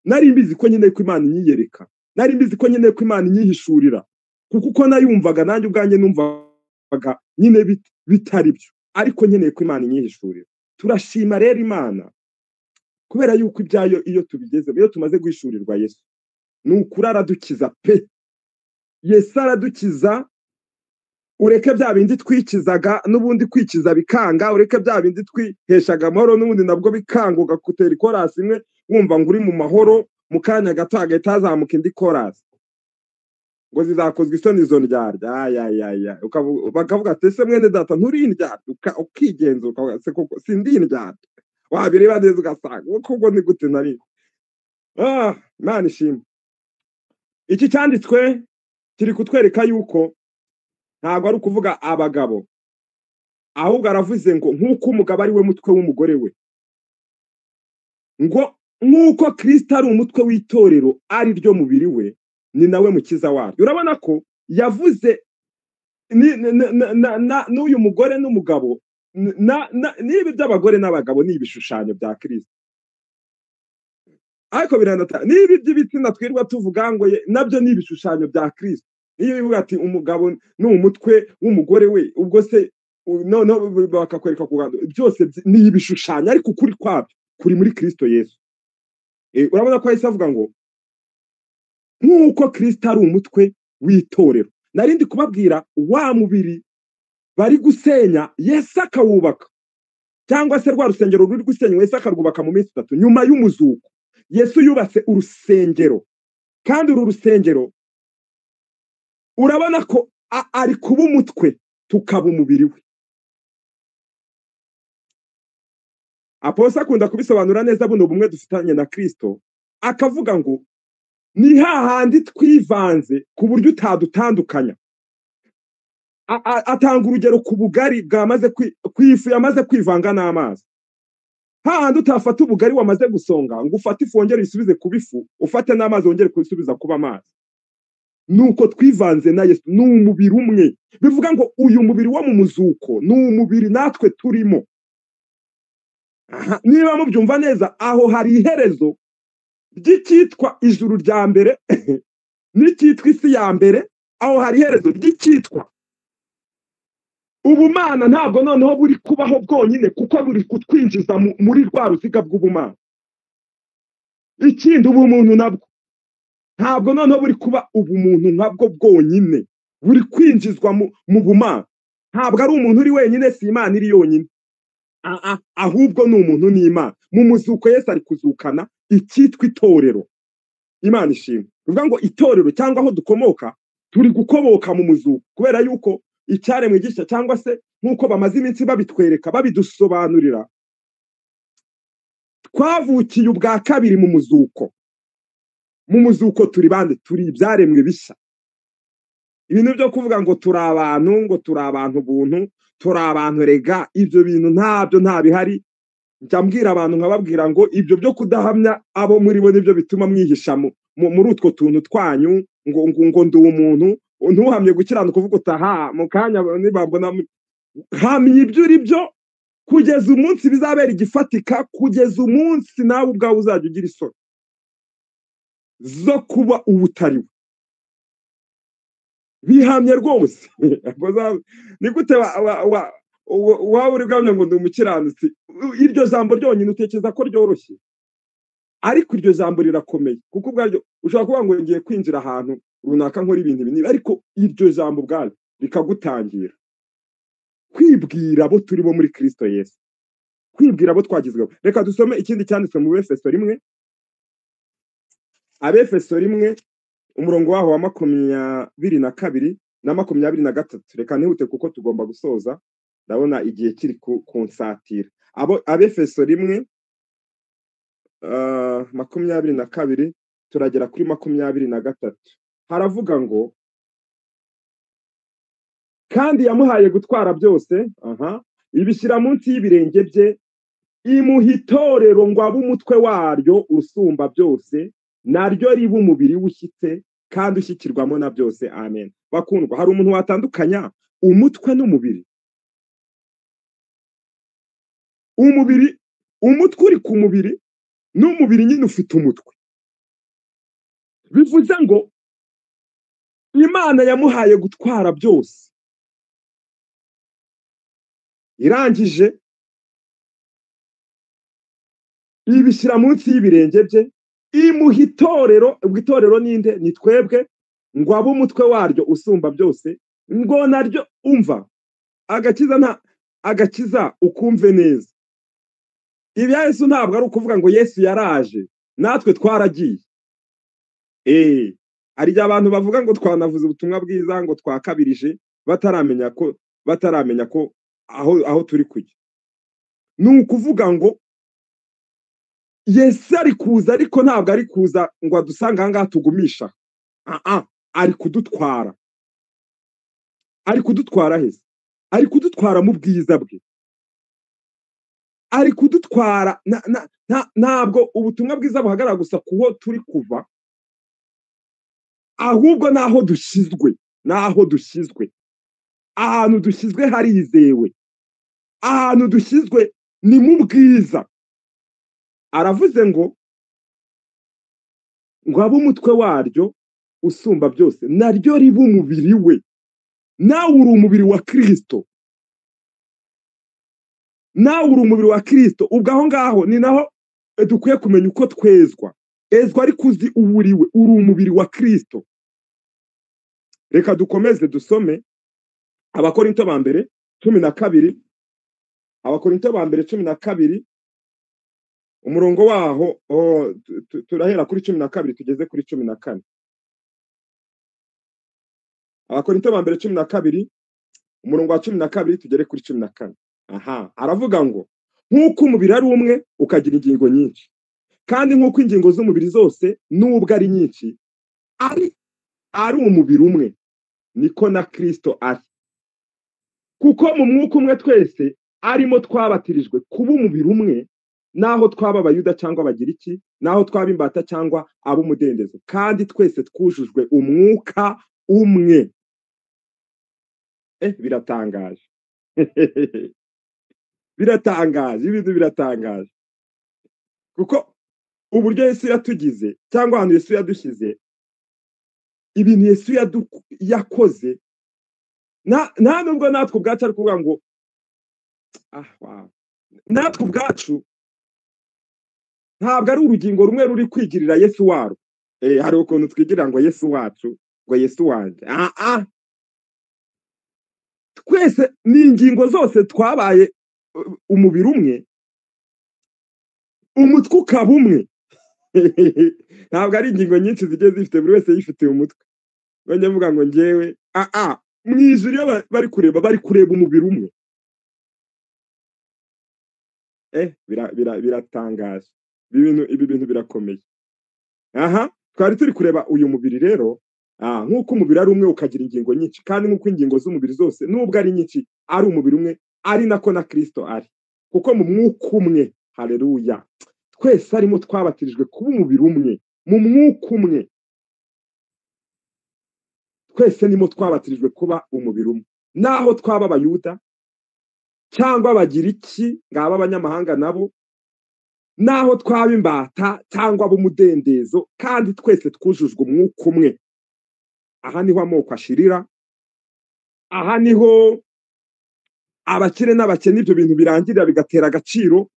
S6: Nari mbizi ko nyine ko Imana inyiyereka, nari mbizi ko nyine ko Imana inyihishurira, kuko uko nayumvaga nanjye ubwanjye numvaga nyine bitari byo, ariko nkeneye ko Imana inyihishurira. Turashima rero Imana kubera yuko ibyayo iyo tubigeze, iyo tumaze guhishurirwa Yesu, ni ukuri aradukiza pe. Yesu aradukiza. Ureke bya bindi twikizaga n'ubundi kwikiza bikanga, ureke bya bindi twiheshaga amahoro n'ubundi nabwo bikanga, ugakutera ikorasi imwe wumva ngo uri mu mahoro, mu kanya gato hagahita hazamuka indi korasi ngo zizakozwa isoni izo ndyarya. Ayayaya, bakavuga ati ese mwene data nturi indyarya? Ukigenzura ukavuga se koko sindi indyarya? Wabireba neza ugasanga koko ni gute nari. Imana ishimwe. Iki cyanditswe kiri kutwereka yuko ntabwo ari ukuvuga abagabo, ahubwo aravuze ngo nk'uko umugabo ari we mutwe w'umugore we, ngo nk'uko Kristo ari umutwe w'itorero ari ryo mubiri we, ni nawe mukiza waryo. Urabona ko yavuze n'uyu mugore n'umugabo Niba iby'abagore n'abagabo ni ibishushanyo bya Kristo, ariko biranata niba iby'ibitsina twirwa tuvuga ngo nabyo ni ibishushanyo bya Kristo. Niyo bivuga ati umugabo ni umutwe w'umugore we, ubwo se noneho bakakwereka ku rugando, byose ni ibishushanyo, ariko ukuri kwabyo kuri muri Kristo Yesu. Urabona ko yahise avuga ngo nk'uko Kristo ari umutwe w'itorero. Narindi kubabwira wa mubiri bari gusenya Yesu akawubaka, cyangwa se rwa rusengero ruri gusenywa Yesu akarwubaka mu minsi 3 nyuma y'umuzuko. Yesu yubatse urusengero, kandi uru rusengero urabona ko ari kuba umutwe tukaba umubiri we. Aposa akunda kubisobanura neza buno bumwe dufitanye na Kristo, akavuga ngo ni hahandi twivanze ku buryo utadutandukanya. Atanga urugero ku bugari bwamaze ku ifu yamaze kwivanga n'amazi. Hahandi utafata ubugari wamaze gusonga ngo ufate ifu wongere uyisubize kuba ifu, ufate n'amazi wongere kuyisubiza kuba amazi. Nuko twivanze na Yesu, ni umubiri umwe. Bivuga ngo uyu mubiri wo mu muzuko ni umubiri natwe turimo. Niba mubyumva neza, aho hari iherezo ry'icyitwa ijuru rya mbere n'icyitwa isi ya mbere. Aho hari iherezo ry'icyitwa ubumana. Ntabwo noneho buri kubaho bwonyine, kuko buri kutwinjiza muri rwa ruziga bw'ubumana. Ikindi, ubumuntu nabwo ntabwo noneho buri kuba ubumuntu nkabwo bwonyine, buri kwinjizwa mu bumana. Ntabwo ari umuntu uri wenyine, si Imana iri yonyine, ahubwo ni umuntu n'Imana. Mu muzuko Yesu ari kuzukana icyitwa itorero. Imana ishimwe. Bivuga ngo itorero cyangwa aho dukomoka, turi gukomoka mu muzuko, kubera yuko icyaremwe gishya, cyangwa se nk'uko bamaze iminsi babitwereka babidusobanurira, twavukiye ubwa kabiri mu muzuko. Mu muzuko turi bande? Turi ibyaremwe bishya. Ibintu byo kuvuga ngo turi abantu, ngo turi abantu buntu, turi abantu rega, ibyo bintu ntabyo ntabihari. Njya mbwira abantu nkababwira ngo ibyo byo kudahamya abo muri bo nibyo bituma mwihisha muri utwo tuntu twanyu, ngo ngo ndi umuntu. Ntuhamye gukiranuka uvuga utaha mu kanya nibambona. Hamya ibyo uri byo kugeza umunsi bizabera igifatika, kugeza umunsi nawe ubwawe uzajya ugira isoni zo kuba ubutariwe. Bihamye rwose. Ni gute waba uri bwamye ngo ndi umukiranutsi? Iryo jambo ryonyine utekereza ko ryoroshye, ariko iryo jambo rirakomeye, kuko ubwaryo ushobora kuvuga ngo ngiye kwinjira ahantu runaka nkora ibintu ibi, ariko iryo jambo ubwaryo rikagutangira kwibwira abo turi bo muri Kristo Yesu, kwibwira abo twagizweho. Reka dusome ikindi cyanditswe mu Efeso 1, Abefeso 1 umurongo waho wa 22 na 23. Reka nihute kuko tugomba gusoza, ndabona igihe kiri kunsatira. Abefeso 1 22 turagera kuri 23. Haravuga ngo kandi yamuhaye gutwara byose, ibishyira munsi y'ibirenge bye, imuha itorero ngo abe umutwe waryo usumba byose, naryo riba umubiri ushyitse kandi ushyikirwamo na byose. Amen. Bakundwa, hari umuntu watandukanya umutwe n'umubiri? Umubiri, umutwe uri ku mubiri, n'umubiri nyine ufite umutwe. Bivuze ngo Imana yamuhaye gutwara byose, irangije ibishyira munsi y'ibirenge bye, imuha itorero. Ubwo itorero ninde? Ni twebwe, ngo abe umutwe waryo usumba byose, ngo naryo umva agakiza, nta agakiza ukumve neza. Ibya Yesu ntabwo ari ukuvuga ngo Yesu yaraje natwe twaragiye. Hari igihe abantu bavuga ngo twanavuze ubutumwa bwiza, ngo twakabirije, bataramenya ko aho turi kujya. Ni ukuvuga ngo Yesu ari kuza, ariko ntabwo ari kuza ngo adusange aha ngaha tugumisha. Ari kudutwara. Ari kudutwara heza, ari kudutwara mu bwiza bwe, ari kudutwara. Ntabwo ubutumwa bwiza buhagarara gusa kuho turi kuva, ahubwo naho dushyizwe, naho dushyizwe, ahantu dushyizwe harizewe. Ahantu dushyizwe ni mu bwiza. Aravuze ngo abe umutwe waryo usumba byose, naryo riba umubiri we. Nawe uri umubiri wa Kristo, nawe uri umubiri wa Kristo. Ubwo aho ngaho ni naho dukwiye kumenya uko twezwa. Ezwa ariko uzi uwo uriwe, uri umubiri wa Kristo. Reka dukomeze dusome Abakorinto ba mbere 12, Abakorinto ba mbere 12, umurongo waho turahera kuri 12 tugeze kuri 14. Abakorinto ba mbere 12, umurongo wa 12 tugere kuri 14. Aha, aravuga ngo nk'uko umubiri ari umwe ukagira ingingo nyinshi, kandi nk'uko ingingo z'umubiri zose nubwo ari nyinshi ari umubiri umwe, niko na Kristo ari. Kuko mu mwuka umwe twese arimo twabatirijwe kuba umubiri umwe, naho twaba Abayuda cyangwa Abagiriki, naho twaba imbata cyangwa ab'umudendezo, kandi twese twujujwe umwuka umwe. Biratangaje. Biratangaje, ibintu biratangaje. Kuko uburyo Yesu yatugize cyangwa ahantu Yesu yadushyize, ibintu Yesu yakoze, nta nubwo natwe ubwacu ari kuvuga ngo wow. Natwe ubwacu ntabwo ari urugingo rumwe ruri kwigirira Yesu warwo. Hari ukuntu twigirira ngo Yesu wacu, ngo Yesu wanjye. Twese ni ingingo zose twabaye umubiri umwe, umutwe ukaba umwe. Ntabwo ari ingingo nyinshi zigiye zifite, buri wese yifitiye umutwe. Bajya bavuga ngo njyewe mu ijuru iyo bari kureba umubiri umwe. Biratangaje. Ibi bintu birakomeye. Aha, twari turi kureba uyu mubiri rero, nk'uko umubiri ari umwe ukagira ingingo nyinshi, kandi nk'uko ingingo z'umubiri zose nubwo ari nyinshi ari umubiri umwe, ari nako na Kristo ari. Kuko mu mwuka umwe, haleluya, twese arimo twabatirijwe kuba umubiri umwe, mu mwuka umwe. Twese nimo twabatirijwe kuba umubiri umwe. Naho twaba Abayuda cyangwa Abagiriki, ngaba abanyamahanga nabo, naho twaba imbata cyangwa ab'umudendezo, kandi twese twujujwe umwuka umwe. Aha niho amoko ashirira, aha niho abakire n'abakene ibyo bintu birangirira bigatera agaciro.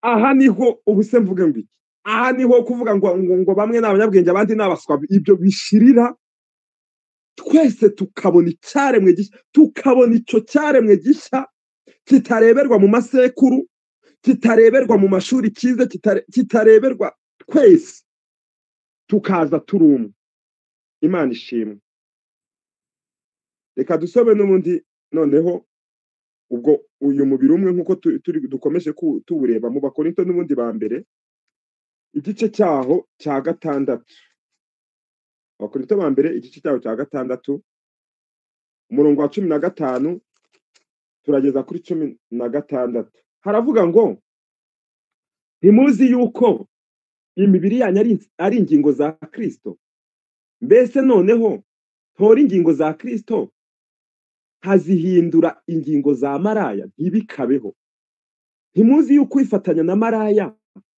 S6: Aha niho ubuse mvuge ngo iki, aha niho kuvuga ngo bamwe ni abanyabwenge abandi ni abaswa, ibyo bishirira. Twese tukabona icyaremwe gishya, tukabona icyo cyaremwe gishya kitareberwa mu masekuru, kitareberwa mu mashuri cyize, kitareberwa, twese tukaza turi umwe. Imana ishimwe. Reka dusobe n'ubundi noneho ubwo uyu mubiri umwe nk'uko turi dukomeje tuwureba mu Bakorinto n'ubundi ba mbere, igice cyaho cya 6. Abakorinto ba mbere igice cyaho cya 6, umurongo wa 15 turageza kuri 16. Haravuga ngo ntimuzi yuko imibiri yanyu ari ingingo za Kristo? Mbese noneho ntora ingingo za Kristo nkazihindura ingingo za maraya? Ntibikabeho. Ntimuzi yuko kwifatanya na maraya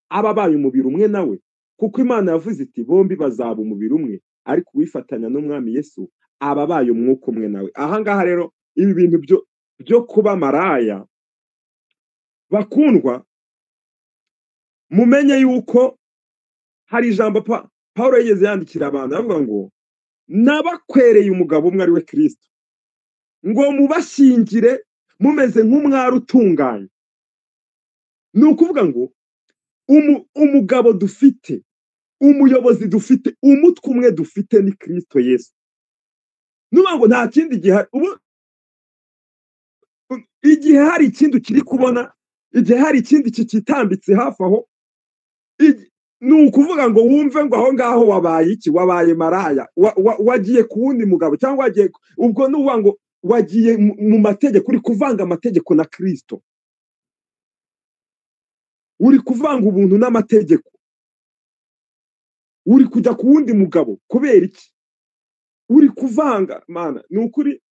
S6: aba abaye umubiri umwe nawe? Kuko Imana yavuze iti bombi bazaba umubiri umwe, ariko uwifatanya n'Umwami Yesu aba abaye umwuka umwe nawe. Aha ngaha rero ibi bintu byo kuba maraya, bakundwa, mumenye yuko hari ijambo Paulo yigeze yandikira abantu avuga ngo nabakwereye umugabo umwe ari we Kristo, ngo mubashingire mumeze nk'umwari utunganye. Ni ukuvuga ngo umugabo dufite, umuyobozi dufite, umutwe umwe dufite ni Kristo Yesu. Nuba ngo nta kindi gihari. Ubu igihe hari ikindi ukiri kubona, igihe hari ikindi kikitambitse hafi aho, ni ukuvuga ngo wumve ngo aho ngaho wabaye iki, wabaye maraya, wagiye ku wundi mugabo, cyangwa wagiye, ubwo ni ukuvuga ngo wagiye mu mategeko, uri kuvanga amategeko na Kristo, uri kuvanga ubuntu n'amategeko, uri kujya ku wundi mugabo. Kubera iki uri kuvanga? Mana, ni ukuri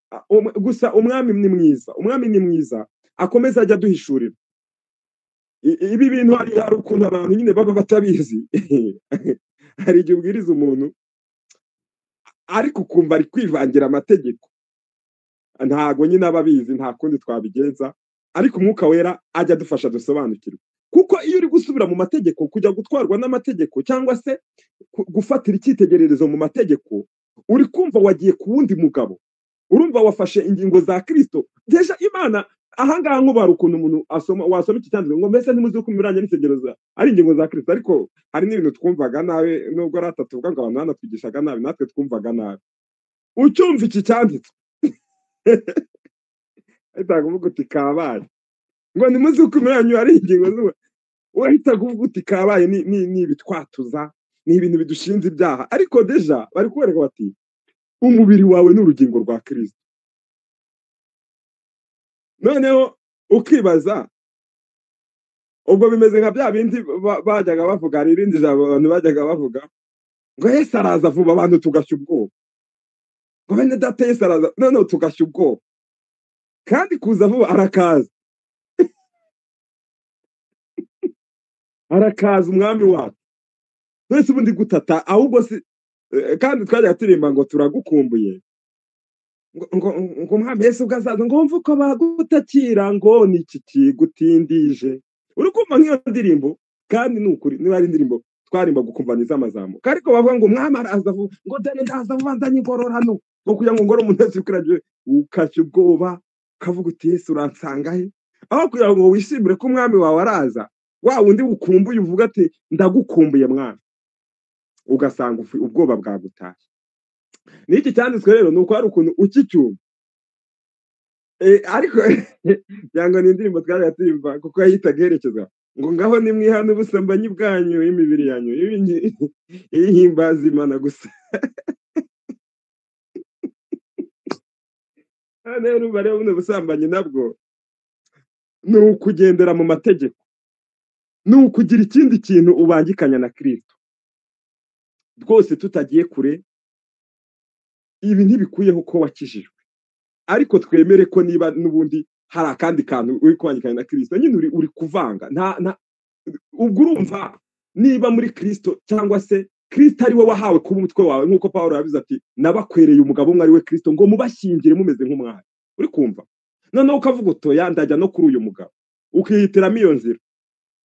S6: Gusa umwami ni mwiza, umwami ni mwiza, akomeza ajya aduhishurira ibi bintu. Hari ukuntu abantu nyine baba batabizi. Hari igihe ubwiriza umuntu ariko ukumva ari kwivangira amategeko, ntago nyine aba abizi, nta kundi twabigenza, ariko Umwuka Wera ajya adufasha dusobanukirwe. Kuko iyo uri gusubira mu mategeko, kujya gutwarwa n'amategeko cyangwa se gufatira icyitegererezo mu mategeko, uri kumva wagiye ku wundi mugabo, urumva wafashe ingingo za Kristo. Déjà Imana ahangaha nk'ubu hari ukuntu umuntu asoma, wasoma iki cyanditswe ngo mbese ntimuzi ko imirange n'itegereza ari ingingo za Kristo, ariko hari n'ibintu twumvaga nabi, nubwo ari atatu tuvuga ngo abantu banatwigishaga nabi, natwe twumvaga nabi. Ucyumva iki cyanditswe ahita kuvuga uti kabaye, ngo ntimuzi ko imiranyo ari ingingo z'ubu, urahita kuvuga uti kabaye, ni ibitwatuza, ni ibintu bidushinze ibyaha. Ariko déjà bari kubereka bati umubiri wawe ni urugingo rwa Kristo. Noneho ukibaza, ubwo bimeze nka bya bindi bajyaga bavuga. Hari irindi jambo abantu bajyaga bavuga ngo Yesu araza vuba, abantu tugashya ubwoba, ngo bene data Yesu araza, noneho tugashya ubwoba, kandi kuza vuba arakaza, arakaza umwami wacu. Twese ubundi gutata ahubwo si kandi twajyaga turirimba ngo turagukumbuye, ngo umwami Yesu ubwo azaza, ngo wumve uko bagutakira, ngo ni iki kigutindije. Uri kumva nk'iyo ndirimbo, kandi ni ukuri niba ari indirimbo twarimba gukumva ni iz'amazamuka, ariko bavuga ngo umwami araza vuba, ngo dore ndaza vuba nzanye ingororano, ngo kugira ngo ngore umuntu wese ukuragiye, ukashya ubwoba ukavuga uti Yesu uransanga he? Aho kugira ngo wishimire ko umwami wawe araza, wa wundi ukumbuye uvuga ati ndagukumbuye mwami, ugasanga ubwoba bwagutashye. N'iki cyanditswe rero ni uko hari ukuntu ukicyumva, ariko cyangwa ni indirimbo twajyaga turirimba kuko yahitaga iherekezwa ngo ngaho nimwihane ubusambanyi bwanyu, imibiri yanyu ihimbaza Imana gusa. Noneho urumva rero buno busambanyi nabwo ni ukugendera mu mategeko, ni ukugira ikindi kintu ubangikanya na Kristo. Rwose tutagiye kure, ibi ntibikuyeho ko wakijijwe, ariko twemere ko niba n'ubundi hari akandi kantu uri kubangikanya na Kristo, nyine uri kuvanga. Nta ubwo urumva niba muri Kristo cyangwa se Kristo ari we wahawe kuba umutwe wawe, nk'uko Pawulo yabivuze ati nabakwereye umugabo umwe ari we Kristo ngo mubashyingire mumeze nk'umwami. Uri kumva noneho ukavuga utoya ndajya no kuri uyu mugabo, ukihitiramo iyo nzira.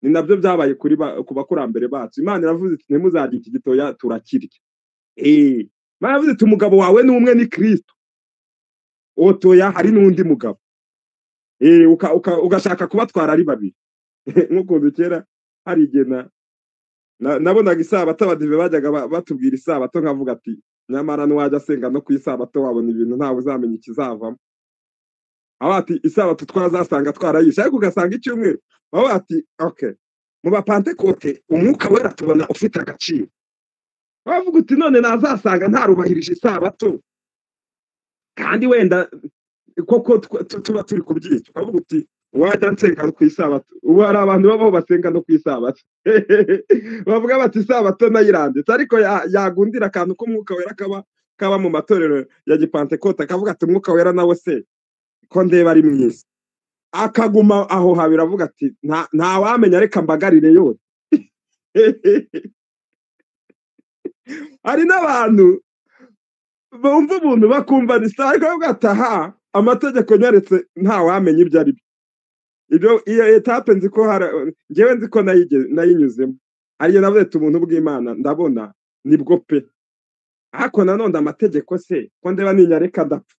S6: Ni nabyo byabaye kuri ku bakurambere bacu. Imana iravuze iti ntimuzarye iki gitoya, turakirya. Imana yavuze iti umugabo wawe ni umwe, ni Kristo. Otoya hari n'undi mugabo. Ugashaka kubatwara ari babiri. Nk'ukuntu kera hari igihe nabonaga isabato abadive bajyaga batubwira isabato, nkavuga ati nyamara n'uwajya asenga no ku isabato wabona ibintu ntawe uzamenya ikizavamo. Aho ati isabato twazasanga twarayishe, ariko ugasanga icyumweru aho ati okay mu bapantekote umwuka wera tubona ufite agaciro. Bavuga uti none nazasanga ntarubahirije isabato, kandi wenda koko tuba turi kubyica. Ukavuga uti wajya nsenga ku isabato. Ubu hari abantu babaho basenga no ku isabato, bavuga bati isabato nayiranditse, ariko yagundira akantu k'umwuka wera kaba mu matorero ya gipantekote, akavuga ati umwuka wera nawe se ko ndeba ari mwiza, akaguma aho habira avuga ati nta wamenya, reka mbagarire yose. Hari n'abantu bumva ubuntu bakumva ni sawa, ariko bavuga ati aha amategeko nyaretse nta wamenya ibyo ari byo. Ibyo iyo etape nzi ko njyewe nzi ko nayinyuzemo. Ariyo navuze ati ubuntu bw'Imana ndabona nibwo pe, ariko nanone amategeko se ko ndeba ninyareka ndapfa.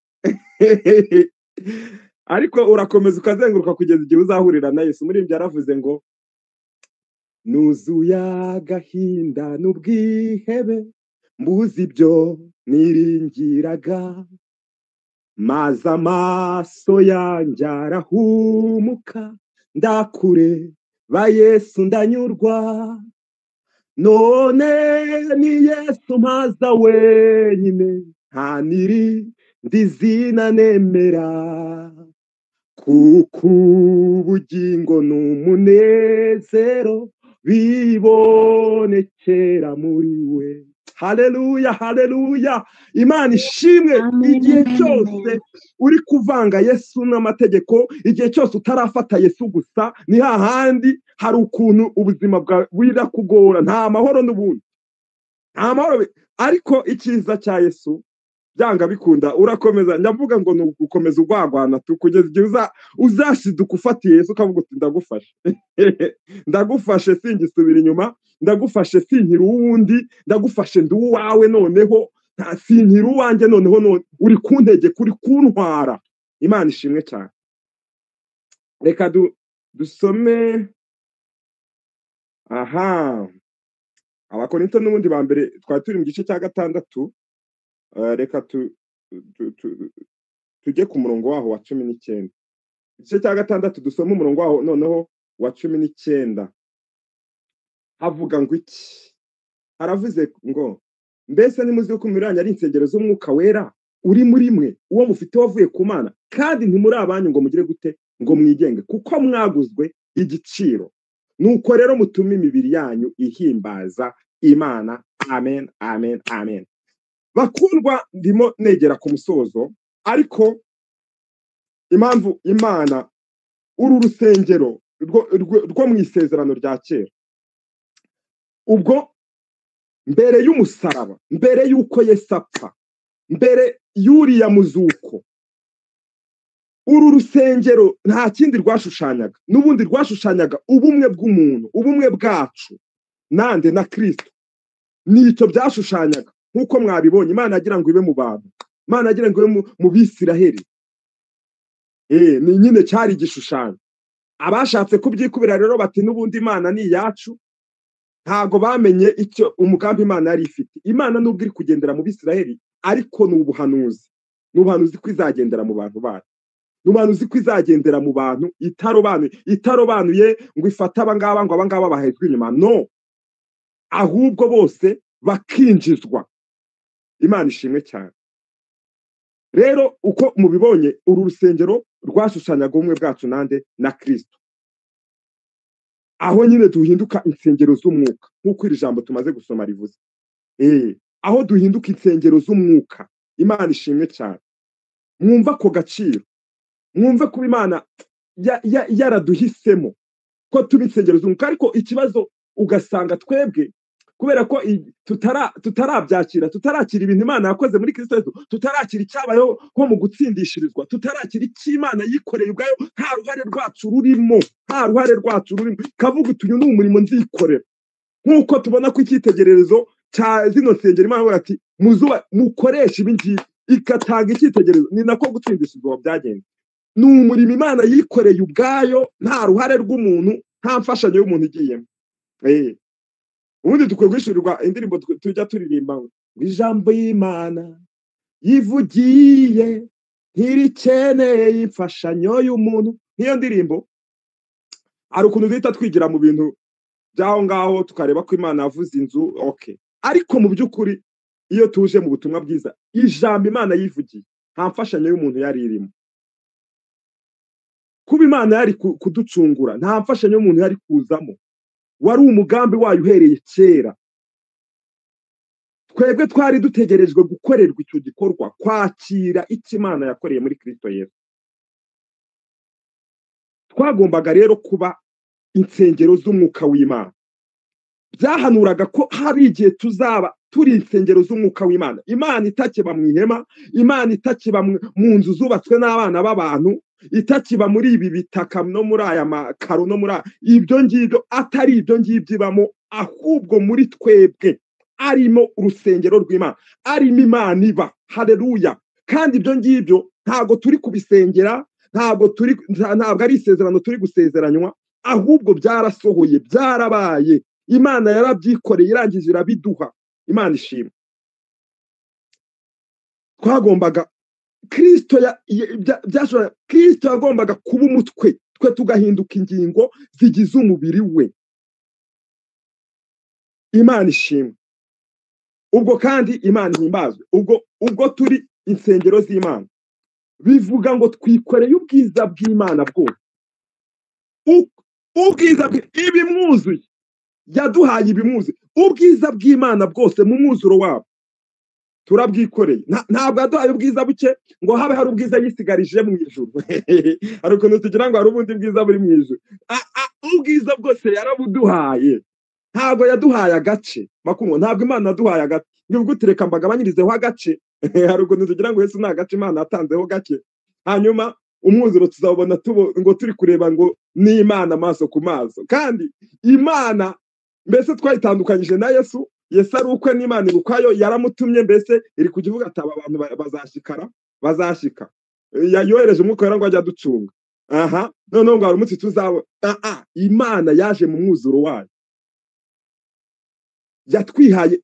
S6: Ariko urakomeza ukazenguruka kugeza igihe uzahurira na Yesu. Muri ibyo yaravuze ngo nuzuye agahinda n'ubwihebe, mbuze ibyo niringiraga, maze amaso yanjye arahumuka, ndakure ba Yesu ndanyurwa, none ni Yesu mpaza wenyine, nta n'irindi zina nemera, kuko ubugingo n'umunezero bibonekera muri we. Haleluya, haleluya. Imana ishimwe.
S3: Amen,
S6: Igihe
S3: amen,
S6: cyose
S3: amen.
S6: uri kuvanga Yesu n'amategeko, igihe cyose utarafata Yesu gusa, ni hahandi hari ukuntu ubuzima bwawe birakugora, nta mahoro n'ubundi, nta mahoro. Ariko icyiza cya Yesu byanga bikunda urakomeza. Ndavuga ngo ni ugukomeza ugwagwana tu kugeza igihe uzashiduka ufatiye Yesu ukavuga uti ndagufashe, ndagufashe singisubira inyuma, ndagufashe sinkiri uwundi, ndagufashe ndi uwawe noneho, nta sinkiri uwanjye noneho, none uri kuntegeka, uri kuntwara. Imana ishimwe cyane. Reka dusome aha Abakorinto n'ubundi ba mbere, twari turi mu gice cya 6. Reka tujye ku murongo waho wa 19. Igice cya 6 dusome umurongo waho noneho wa 19. Havuga ngo iki? Haravuze ngo mbese ntimuzi ko imibiri yanyu ari insengero z'umwuka wera uri muri mwe, uwo mufite wavuye ku Mana, kandi ntimuri abanyu ngo mugire gute, ngo mwigenge, kuko mwaguzwe igiciro. Nuko rero mutume imibiri yanyu ihimbaza Imana. Amen, amen, amen. Bakundwa, ndimo negera ku musozo, ariko impamvu Imana uru rusengero rwo mu isezerano rya kera, ubwo mbere y'umusaraba, mbere y'uko Yesu apfa, mbere y'uriya muzuko, uru rusengero nta kindi rwashushanyaga, n'ubundi rwashushanyaga ubumwe bw'umuntu, ubumwe bwacu nande na Kristo. Nicyo byashushanyaga. Nkuko mwabibonye, Imana yagira ngo ibe mu bantu, Imana yagira ngo ibe mu Bisiraheli. Ni nyine cyari igishushanyo. Abashatse kubyikubira rero bati n'ubundi Imana ni iyacu, ntago bamenye icyo umugambi Imana yari ifite. Imana nubwo iri kugendera mu Bisiraheli, ariko ni ubuhanuzi, ni ubuhanuzi ko izagendera mu bantu bayo, ni ubuhanuzi ko izagendera mu bantu itarobanuye ngo ifate abangaba ngo abangaba bahezwe inyuma, no, ahubwo bose bakinjizwa. Imana ishimwe cyane. Rero uko mubibonye, uru rusengero rwashushanyaga ubumwe bwacu nande na Kristo, aho nyine duhinduka insengero z'umwuka nk'uko iri jambo tumaze gusoma rivuze. Aho duhinduka insengero z'umwuka. Imana ishimwe cyane. Mwumva ko gaciro, mwumve kuba Imana yaraduhisemo ko tuba insengero z'umwuka. Ariko ikibazo ugasanga twebwe kubera ko tutarabyakira, tutarakira ibintu Imana yakoze muri Kristo Yesu, tutarakira icyabayeho nko mu gutsindishirizwa, tutarakira icyo Imana yikoreye ubwayo, nta ruhare rwacu rurimo, nta ruhare rwacu rurimo. Kavuga uti uyu ni umurimo nzikorera. Nk'uko tubona ko icyitegererezo cya zino nsengero, Imana ivuga ati muzuba mukoresha ibi ngibi, igatanga icyitegererezo. Ni nako gutsindishirizwa byagenze. Ni umurimo Imana yikoreye ubwayo, nta ruhare rw'umuntu, nta mfashanyo y'umuntu igiyemo. Ubundi dukwiye guhishurirwa indirimbo tujya turirimba ngo ijambo y'Imana yivugiye ntirikeneye imfashanyo y'umuntu. Nk'iyo ndirimbo hari ukuntu duhita twigira mu bintu by'aho ngaho, tukareba ko Imana yavuze inzu, okay. Ariko mu by'ukuri iyo tuje mu butumwa bwiza, ijambo Imana yivugiye nta mfashanyo y'umuntu yari irimo. Kuba Imana yari kuducungura, nta mfashanyo y'umuntu yari kuzamo, wari umugambi wayo uhereye kera. Twebwe twari dutegerejwe gukorerwa icyo gikorwa, kwakira icyo Imana yakoreye muri Kristo Yesu. Twagombaga rero kuba insengero z'umwuka w'Imana. Byahanuraga ko hari igihe tuzaba turi insengero z'umwuka w'Imana, Imana itakiba mu ihema, Imana itakiba mu nzu zubatswe n'abana b'abantu, itakiba muri ibi bitaka no muri aya makaro no muri ibyo ngibyo, atari ibyo ngibyo ibamo, ahubwo muri twebwe arimo urusengero rw'Imana, arimo Imana iba. Haleluya. Kandi ibyo ngibyo ntago turi kubisengera, ntabwo ari isezerano turi gusezeranywa, ahubwo byarasohoye, byarabaye. Imana yarabyikoreye, irangije irabiduha. Imana ishimwe. Twagombaga Kristo Kristo yagombaga kuba umutwe, twe tugahinduka ingingo zigize umubiri we. Imana ishimwe. Ubwo kandi Imana ihimbazwe. Ubwo turi insengero z'Imana, bivuga ngo twikoreye ubwiza bw'Imana bwose. Ubwiza ibimwuzuye. Yaduhaye ibimwuzuye, ubwiza bw'Imana bwose mu mwuzuro wabo turabwikoreye. Ntabwo yaduhaye ubwiza buke ngo habe hari ubwiza yisigarije mu ijuru. Hari ukuntu tugira ngo hari ubundi bwiza buri mu ijuru. Ubwiza bwose yarabuduhaye. Ntabwo yaduhaye agace bakundwa, ntabwo Imana yaduhaye agace nibwo utereka mbagabanyirizeho agace. Hari ukuntu tugira ngo Yesu nta gace Imana yatanzeho gake, hanyuma umwuzuro tuzabona ngo turi kureba ngo n'Imana amaso ku maso. Kandi Imana mbese twayitandukanyije na Yesu. Yesu ari ukwe n'Imana iri ukwayo, yaramutumye, mbese iri kujya ivuga ati aba bantu bazashika. Yohereje umwuka wera ngo ajye aducunga. Aha noneho ngo hari umunsi tuzabona. Imana yaje mu mwuzuro wayo, yatwihaye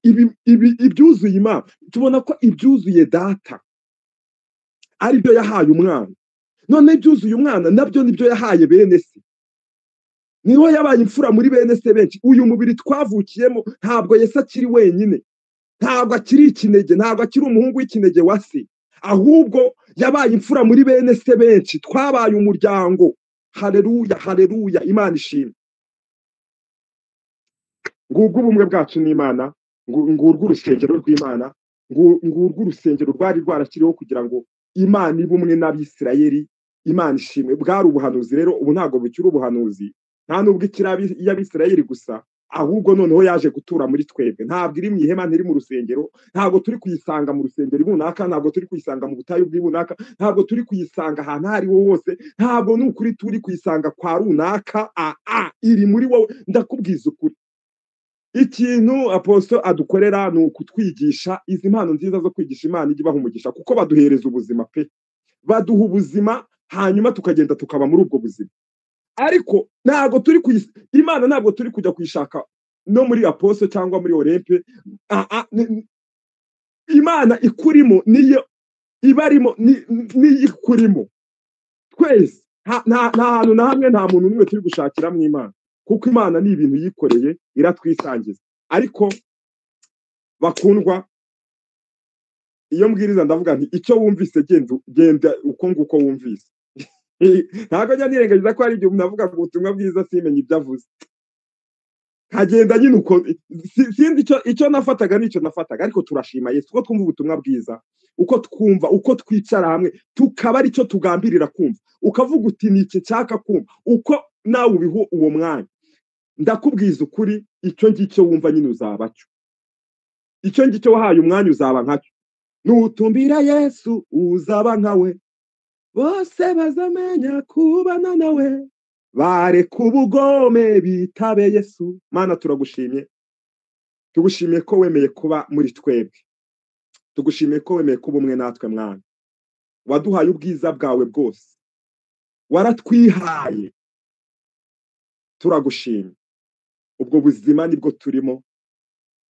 S6: ibyuzuye Imana. Tubona ko ibyuzuye Data ari byo yahaye umwana, none ibyuzuye umwana nabyo nibyo yahaye bene se. Niho yabaye imfura muri bene se benshi. Uyu mubiri twavukiyemo ntabwo Yesu akiri wenyine, ntabwo akiri ikinege, ntabwo akiri umuhungu w'ikinege wa se, ahubwo yabaye imfura muri bene se benshi. Twabaye umuryango. Haleluya, haleluya, Imana ishimwe. Ngubwo ubumwe bwacu n'Imana, ngurwo urusengero rw'Imana, ngurwo urusengero rwari rwarashyiriweho kugira ngo Imana ibe umwe n'Abisirayeli. Imana ishimwe. Bwari ubuhanuzi rero, ubu ntabwo bukiri ubuhanuzi, nta nubwo ikiri iy'Abisirayeli gusa, ahubwo noneho yaje gutura muri twebwe. Ntabwo iri mu ihema, ntiri mu rusengero, ntabwo turi kuyisanga mu rusengero ibunaka, ntabwo turi kuyisanga mu butayu bw'ibunaka, ntabwo turi kuyisanga ahantu aho ariho hose, ntabwo n'ukuri turi kuyisanga kwa runaka. Iri muri wowe. Ndakubwiza ukuri, ikintu apostle adukorera ni ukutwigisha izi mpano nziza zo kwigisha. Imana ijya ibaha umugisha, kuko baduhereza ubuzima pe, baduha ubuzima, hanyuma tukagenda tukaba muri ubwo buzima. Ariko ntabwo turi Imana ntabwo turi kujya kuyishaka no muri apostle cyangwa muri Olympe. Imana ikurimo niyo ibarimo, niyo ikurimo twese. Nta hantu na hamwe, nta muntu n'umwe turi gushakira mu Imana, kuko Imana ni ibintu yikoreye, iratwisangiza. Ariko bakundwa, iyo mbwiriza ndavuga nti icyo wumvise genda uko nguko wumvise. Ntabwo njya nirengagiza ko hari igihe umuntu avuga ngo ubutumwa bwiza simenye ibyo avuze, nkagenda nyine uko sindi icyo nafataga n'icyo nafataga. Ariko turashima Yesu uko twumva ubutumwa bwiza, uko twumva, uko twicara hamwe tukaba aricyo tugambirira kumva, ukavuga uti ni iki nshaka kumva, uko nawe ubiho uwo mwanya. Ndakubwiza ukuri, icyo ngicyo wumva nyine uzaba cyo, icyo ngicyo wahaye umwanya uzaba nkacyo. Nutumbira Yesu uzaba nkawe, bose bazamenya kubana nawe, bareka ubugome bitabe Yesu. Mana turagushimye, tugushimiye ko wemeye kuba muri twebwe, tugushimiye ko wemeye kuba umwe natwe. Mwana, waduhaye ubwiza bwawe bwose, waratwihaye, turagushimye. Ubwo buzima nibwo turimo,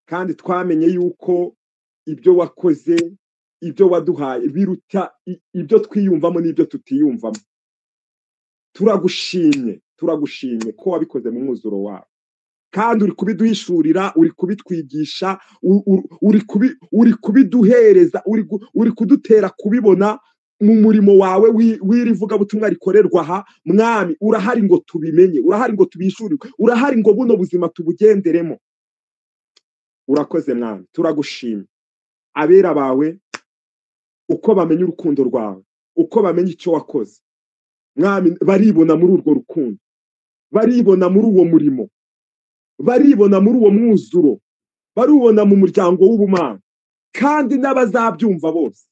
S6: kandi twamenye yuko ibyo wakoze, ibyo waduhaye biruta ibyo twiyumvamo n'ibyo tutiyumvamo. Turagushimye, turagushimye ko wabikoze mu mwuzuro wawe, kandi uri kubiduhishurira, uri kubitwigisha, uri kubiduhereza, uri kudutera kubibona mu murimo wawe w'iri vugabutumwa rikorerwa aha. Mwami, urahari ngo tubimenye, urahari ngo tubishurirwe, urahari ngo buno buzima tubugenderemo. Urakoze Mwami, turagushimye. Abera bawe uko bamenya urukundo rwawe, uko bamenya icyo wakoze Mwami, baribona muri urwo rukundo, baribona muri uwo murimo, baribona muri uwo mwuzuro, baribona mu muryango w'ubumana. Kandi n'abazabyumva bose,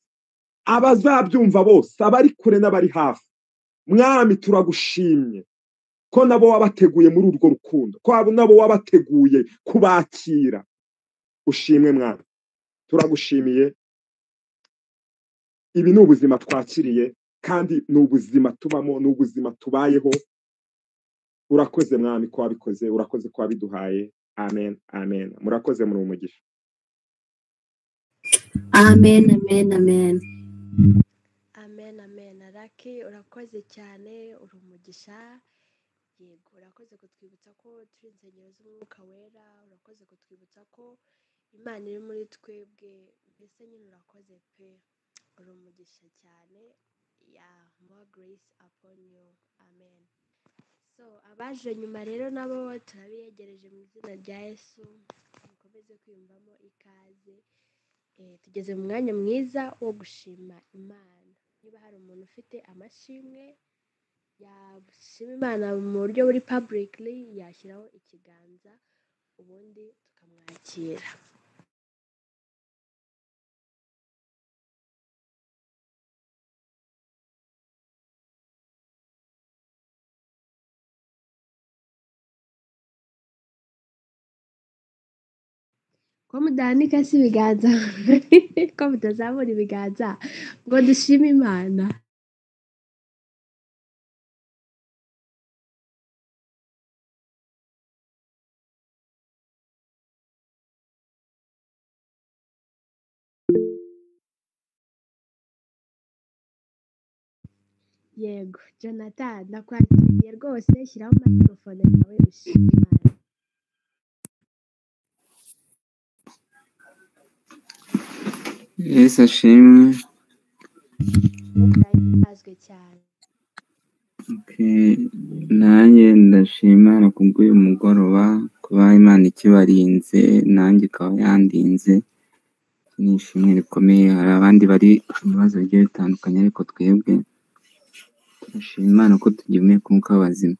S6: abazabyumva bose, abari kure n'abari hafi, Mwami turagushimye ko nabo wabateguye muri urwo rukundo, ko nabo wabateguye kubakira. Ushimwe Mwami, turagushimiye. Ibi ni ubuzima twakiriye, kandi ni ubuzima tubamo, ni ubuzima tubayeho. Urakoze Mwami ko wabikoze, urakoze ko wabiduhaye. Amen, amen. Murakoze, muri umugisha.
S3: Amen, amen, amen.
S2: Amen, amen. Raki, urakoze cyane, uri umugisha. Yego, urakoze kutwibutsa ko turi insengero z'umwuka wera, urakoze kutwibutsa ko Imana iri muri twebwe, mbese nyine urakoze pe, uri umugisha cyane. Yeah, more grace upon you. Amen. So abaje nyuma rero nabo turabiyegereje mu izina rya Yesu, mukomeze kwiyumvamo ikaze. Tugeze mu mwanya mwiza wo gushima Imana. Niba hari umuntu ufite amashimwe yashima Imana mu buryo buri publicly, yashyiraho ikiganza ubundi tukamwakira. Ko mudahanika si ibiganza, ko mutazamura ibiganza ngo dushime Imana. Yego Jonathan, ndakwakiriye rwose, shyiraho microphone yawe ushime Imana.
S4: Yesu ashimwe.
S2: Azwe cyane.
S4: Okay. Nanjye ndashima Imana kubw'uyu mugoroba, kuba Imana ikibarinze nanjye ikaba yandinze. Iki ni ishimwe rikomeye. Hari abandi bari mu bibazo bigiye bitandukanye, ariko twebwe turashima Imana ko tugihumeka umwuka w'abazima.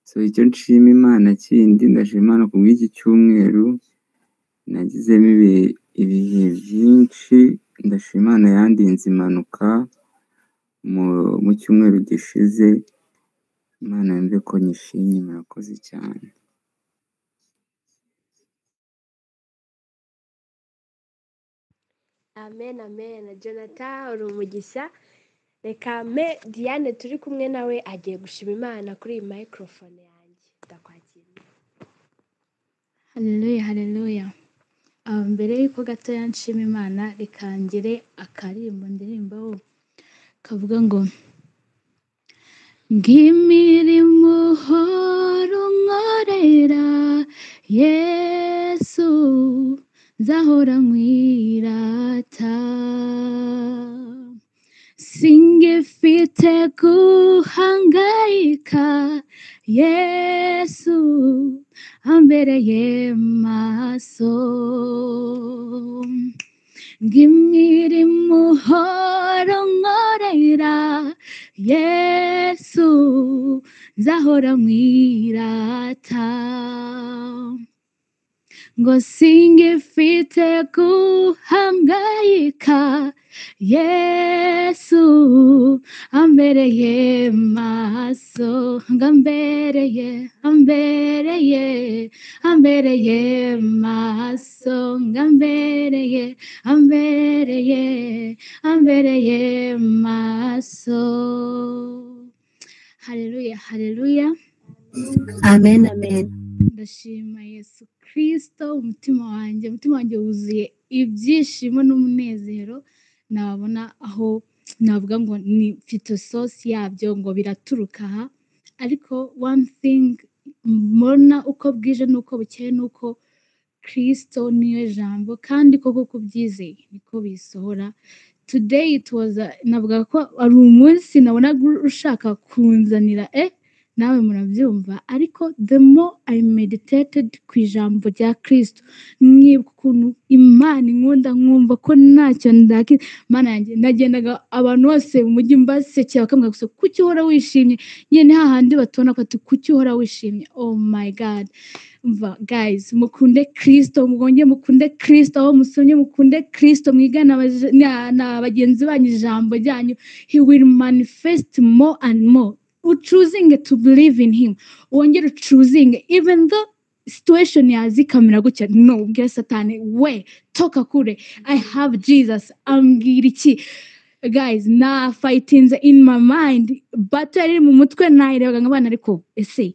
S4: So icyo nshima Imana kindi, ndashima Imana kubw'iki cyumweru nagizemo ibihe byinshi. Ndashima Imana yandinze impanuka mu cyumweru gishize. Imana yumve ko nyishimye, murakoze cyane.
S2: Amen, amen. Jonathan uri umugisha. Reka me Diane turi kumwe nawe agiye gushima Imana kuri iyi microphone yanjye. Ndakwakiriye.
S3: Haleluya, haleluya. Mbere y'uko gatoya nshima Imana, reka ngire akaririmbo ndirimbaho kavuga ngo ng'imirimo uhora unkorera Yesu, nzahora nkwirata, singifite guhangayika Yesu ambereye maso, ng'imirimo uhora unkorera Yesu, nzahora nkwirata, ngo singifite guhangayika Yesu ambereye maso, ngo ambereye, ambereye, ambereye maso, ngo ambereye, ambereye, ambereye maso. Haleluya, haleluya.
S2: Amen, amen.
S3: Ndashima Yesu Kristo. Umutima wanjye wuzuye ibyishimo n'umunezero. Nabona aho navuga ngo ni mfite source yabyo ngo biraturuka aha, ariko one thing mbona uko bwije n'uko bukeye nuko Kristo niyo jambo, kandi koko kubyizeye niko bisohora. Today it was navuga ko ari umunsi nabonaga ushaka kunzanira nawe murabyumva, ariko the more I meditated ku ijambo rya Kristo, mwibuka ukuntu Imana inkunda, nkumva ko ntacyo ndaki. Mana yanjye, nagendaga abantu bose mu mujyi mbasekera bakambwira gusa kuki uhora wishimye, nyine hahandi batubona ko ati kuki uhora wishimye. Oh my God, umva guys, mukunde Kristo, mwongere mukunde Kristo, aho musomye mukunde Kristo, mwigane na bagenzi banyu ijambo ryanyu. He will manifest more and more. Choosing to believe in him, wongere choosing even though situation yazikamira gutya, no ubwire Satani we toka kure, I have Jesus. Ambwira iki guys, na fighting in my mind, battle iri mu mutwe nayirebaga nk'abana, ariko ese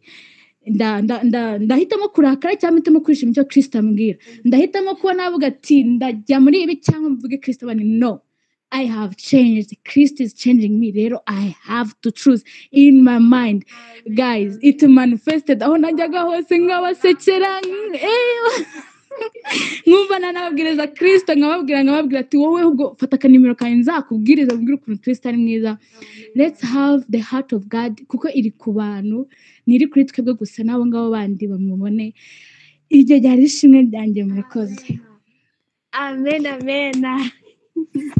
S3: ndahitamo kurakara cyangwa mpitamo kwishima icyo Kristo ambwira, ndahitamo kuba navuga ati ndajya muri ibi cyangwa mvuge Kristo bani no, I have changed. Christ is changing me. Rero I have to choose in my mind. Guys, it manifested. Aho najyaga hose nkabasekera. Nkumva nanababwiriza Kristo, nkababwira ati wowe ubwo fata akanimero kanjye nzakubwiriza mbwira ukuntu Kristo ari mwiza. Let's have the heart of God, kuko iri ku bantu, ntiri kuri twebwe gusa, n'abo ngabo bandi bamubone. Iryo ryari ishimwe ryanjye, murakoze.
S2: Amen, amen.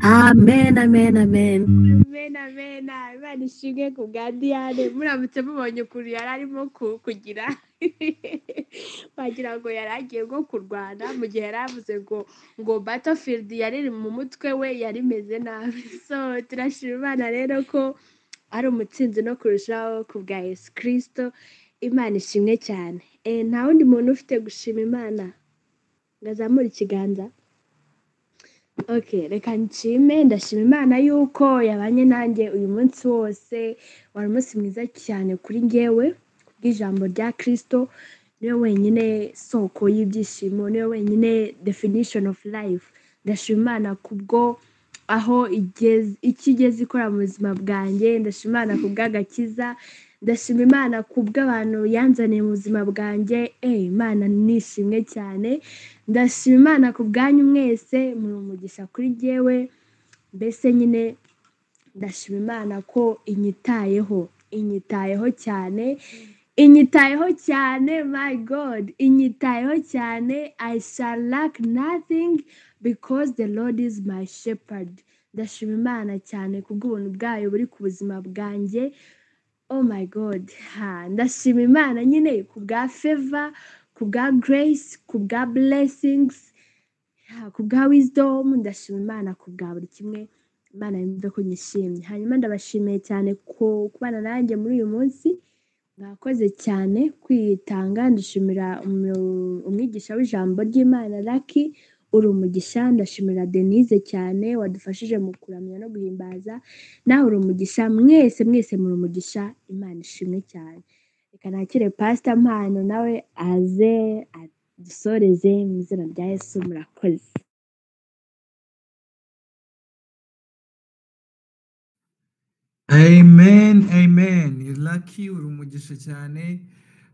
S7: Amen, amen, amen.
S2: Amen, amen. Imana ishimwe ku bwa Diane. Muramutse mubonye ukuntu yari arimo kugira wagira ngo yari agiye nko kurwana, mu gihe yari avuze ngo battlefield yari iri mu mutwe we yari imeze nabi. So turashima Imana rero ko ari umutsinzi no kurushaho ku bwa Yesu Kristo. Imana ishimwe cyane. Nta wundi muntu ufite gushima Imana ngo azamure ikiganza? Okay, reka nshime. Ndashima Imana yuko yabanye nanjye uyu munsi wose. Wari umunsi mwiza cyane kuri njyewe kubw'ijambo rya Kristo. Niwe wenyine soko y'ibyishimo, niwe wenyine definition of life. Ndashima Imana kubwo aho igeze, icyo igeze ikora mu buzima bwanjye. Ndashima Imana kubw'agakiza, ndashima Imana kubw'abantu yanzaniye mu buzima bwanjye. Imana nishimwe cyane. Ndashima Imana ku bwanyu mwese, muri umugisha kuri jyewe. Mbese nyine ndashima Imana ko inyitayeho, inyitayeho cyane, inyitayeho cyane, my God, inyitayeho cyane. I shall lack nothing because the Lord is my shepherd. Ndashima Imana cyane kubw'ubuntu bwayo buri ku buzima bwanjye. Oh my God, ha, ndashima Imana nyine ku bwa favor, ku bwa grace, ku bwa blessings, ha, ku bwa wisdom. Ndashima Imana ku bwa buri kimwe. Imana yumve ko nyishimye. Hanyuma ndabashimiye cyane ku kubana nanjye muri uyu munsi, mwakoze cyane kwitanga. Ndashimira umwigisha w'ijambo ry'Imana Lucky, uri umugisha. Ndashimira Denise cyane wadufashije mu kuramya no guhimbaza, nawe uri umugisha. Mwese mwese muri umugisha. Imana ishimwe cyane. Reka nakire Pastor Mpano nawe aze adusoreze mu izina rya Yesu. Murakoze.
S8: Amen, amen. Lucky uri umugisha cyane,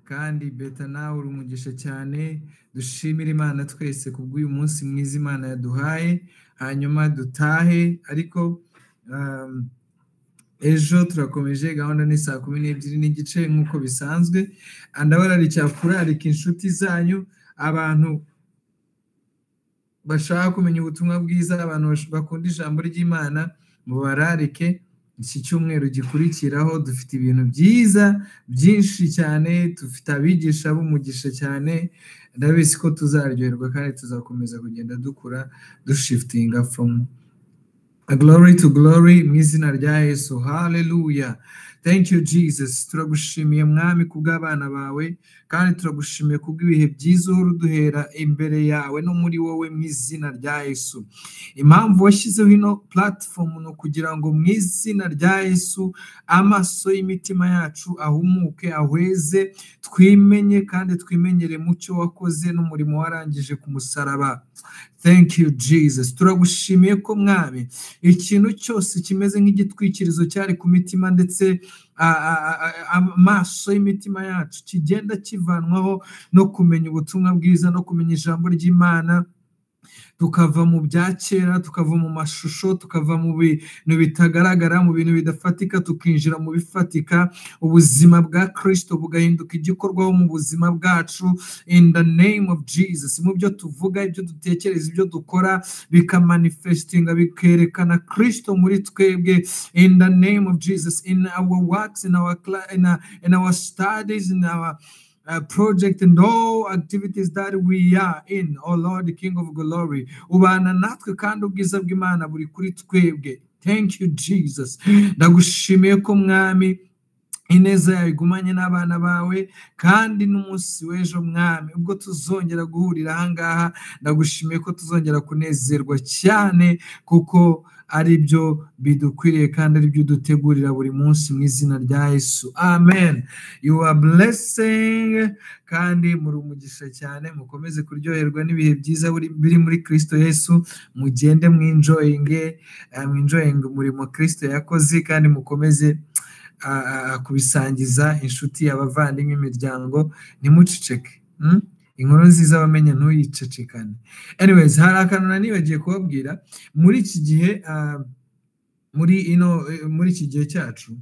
S8: kandi Beta nawe uri umugisha cyane. Dushimire Imana twese kubw'uyu munsi mwiza Imana yaduhaye, hanyuma dutahe. Ariko ejo turakomeje, gahunda ni 12:30 nk'uko bisanzwe. Ndabararikira kurarika inshuti zanyu, abantu bashaka kumenya ubutumwa bwiza, abantu bakunda ijambo ry'Imana, mubararike. Iki cyumweru gikurikiraho dufite ibintu byiza byinshi cyane, dufite abigisha b'umugisha cyane. Ndabizi ko tuzaryoherwa kandi tuzakomeza kugenda dukura, dushiftinga from glory to glory mu izina rya Yesu. Hallelujah. Thank you Jesus. Turagushimiye Mwami kubw'abana bawe, kandi turagushimiye kubw'ibihe byiza uhora uduhera imbere yawe no muri wowe mu izina rya Yesu. Impamvu washyizeho ino platform ni ukugira ngo mu izina rya Yesu amaso y'imitima yacu ahumuke, ahweze, twimenye kandi twimenyere mu cyo wakoze n'umurimo warangije ku musaraba. Thank you Jesus. Turagushimiye ko Mwami ikintu cyose kimeze nk'igitwikirizo cyari ku mitima ndetse amaso y'imitima yacu kigenda kivanwaho no kumenya ubutumwa bwiza no kumenya ijambo ry'Imana, tukava mu bya kera, tukava mu mashusho, tukava mu bintu bitagaragara, mu bintu bidafatika, tukinjira mu bifatika. Ubuzima bwa Kristo bugahinduka igikorwaho mu buzima bwacu in the name of Jesus. Mu byo tuvuga, ibyo dutekereza, ibyo dukora bikamanifestinga, bikerekana Kristo muri twebwe in the name of Jesus. In our works, in our in our studies, in our project and all activities that we are in, oh Lord, the King of Glory, ubana natwe kandi ubwiza bw'Imana buri kuri twebwe. Thank you Jesus. Ndagushimiye ko Mwami ineza yawe igumanye n'abana bawe, kandi n'umunsi w'ejo Mwami ubwo tuzongera guhurira ahangaha, ndagushimiye ko tuzongera kunezerwa cyane, kuko ari byo bidukwiriye kandi ari byo dutegurira buri munsi mu izina rya Yesu. Amen. You are blessing, kandi muri umugisha cyane. Mukomeze kuryoherwa n'ibihe byiza biri muri Kristo Yesu. Mugende mwinjoyinge, mwinjoyinge umurimo Kristo yakoze, kandi mukomeze kubisangiza inshuti, abavandimwe, imiryango. Ntimuceceke. Inkuru nziza bamenye ntuyicecekane. Anyways, hari akantu nanibagiye kubabwira muri iki gihe, muri iki gihe cyacu,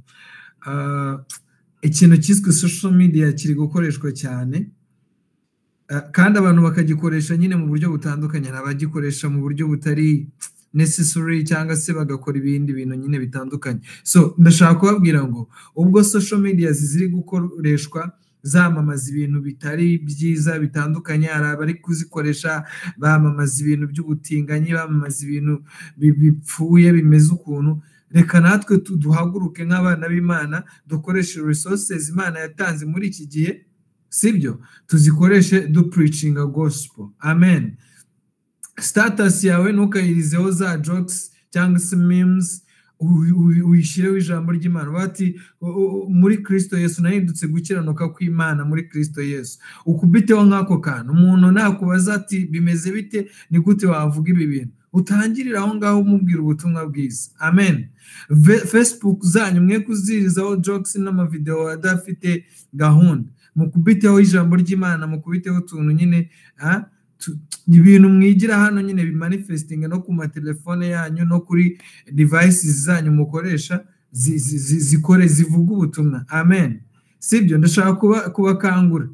S8: ikintu cyiswe social media kiri gukoreshwa cyane, kandi abantu bakagikoresha nyine mu buryo butandukanye. Hari abagikoresha mu buryo butari necessary cyangwa se bagakora ibindi bintu nyine bitandukanye. So ndashaka kubabwira ngo ubwo social media ziri gukoreshwa zamamaza ibintu bitari byiza bitandukanye, hari abari kuzikoresha bamamaza ibintu by'ubutinganyi, bamamaza ibintu bipfuye bimeze ukuntu. Reka natwe duhaguruke nk'abana b'Imana, dukoreshe resources Imana yatanze muri iki gihe, sibyo? Tuzikoreshe dupreachinga gospel. Amen. Status yawe ntukayirizeho za jokes cyangwa se memes, uyishyireho ijambo ry'Imana. Bati muri Kristo Yesu nahindutse gukiranuka kw'Imana muri Kristo Yesu. Ukubiteho nk'ako kantu, umuntu nakubaza ati bimeze bite, ni gute wavuga ibi bintu, utangirire aho ngaho umubwira ubutumwa bwiza. Amen. Facebook zanyu mwe kuzirizaho jokes n'amavideo adafite gahunda, mukubiteho ijambo ry'Imana, mukubiteho utuntu nyine, ibintu mwigira hano nyine bimanifestinga no ku matelefone yanyu no kuri devices zanyu mukoresha, zikore zivuga ubutumwa. Amen. Sibyo? Ndashaka kubakangura.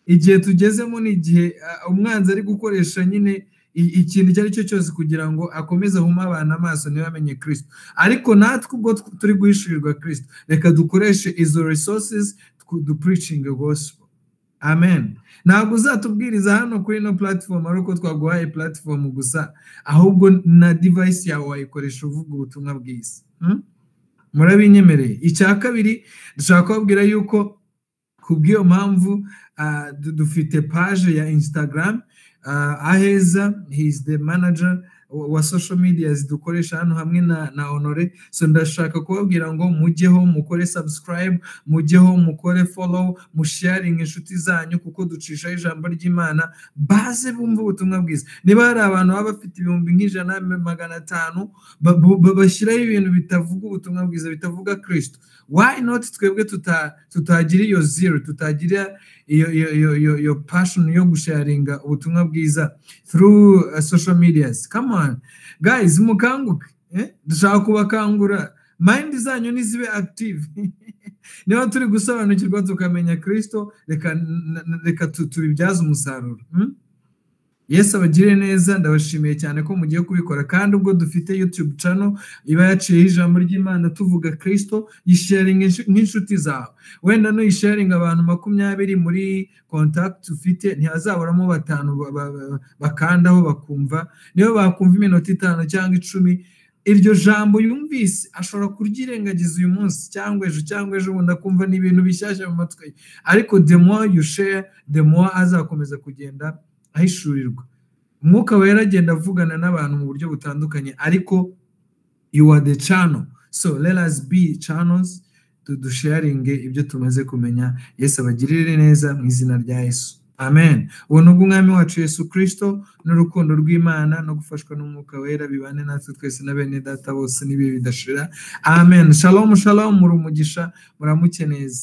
S8: Igihe tugezemo ni igihe umwanzi ari gukoresha nyine ikintu icyo ari cyo cyose kugira ngo akomeze ahume abantu amaso ntibamenye Kristo. Ariko natwe ubwo turi guhishurirwa Kristo, reka dukoreshe izo resources dupreaching gospel. Amen. Ntabwo uzatubwiriza hano kuri ino platform ari uko twaguhaye platform gusa, ahubwo na device yawe wayikoresha uvuga ubutumwa bwiza. Murabinyemereye. Icya kabiri, dushaka kubabwira yuko kubw'iyo mpamvu dufite page ya Instagram. Aheza, he is the manager wa social media dukoresha hano hamwe na Honore. So ndashaka kubabwira ngo mujyeho mukore subscribe, mujyeho mukore follow, musharing inshuti zanyu, kuko ducishaho ijambo ry'Imana baze bumva ubutumwa bwiza. Niba hari abantu baba bafite 100,000, 500,000 bashyiraho ibintu bitavuga ubutumwa bwiza, bitavuga Kristo, why not twebwe tutagira iyo zero, tutagira iyo passion yo gusharinga ubutumwa bwiza through social medias? Come on guys, mukanguke, Dushaka kubakangura, mind zanyu nizibe active. Niba turi gusobanukirwa tukamenya Kristo, reka tubibyaze umusaruro. Yesu abagire neza. Ndabashimiye cyane ko mugiye kubikora. Kandi ubwo dufite YouTube channel iba yaciyeho ijambo ry'Imana tuvuga Kristo, yisharinga nk'inshuti zawe. Wenda nuyisharinga abantu 20 muri contact ufite, ntihazaburamo 5 bakandaho bakumva. Niyo bakumva iminota 5 cyangwa 10, iryo jambo yumvise ashobora kuryirengagiza uyu munsi cyangwa ejo cyangwa ejo bundi, akumva ni ibintu bishyashya mu matwi ye. Ariko the more you share, the more azakomeza kugenda ahishurirwa. Umwuka Wera agenda avugana n'abantu mu buryo butandukanye, ariko you are the channel. So let us be channels, dusharinge ibyo tumaze kumenya. Yesu abagirire neza mu izina rya Yesu. Amen. Ubuntu bw'Umwami wacu Yesu Kristo n'urukundo rw'Imana no gufashwa n'Umwuka Wera bibane natwe twese na bene data bose n'ibihe bidashira. Amen. Shalom, shalom. Muri umugisha, muramuke neza.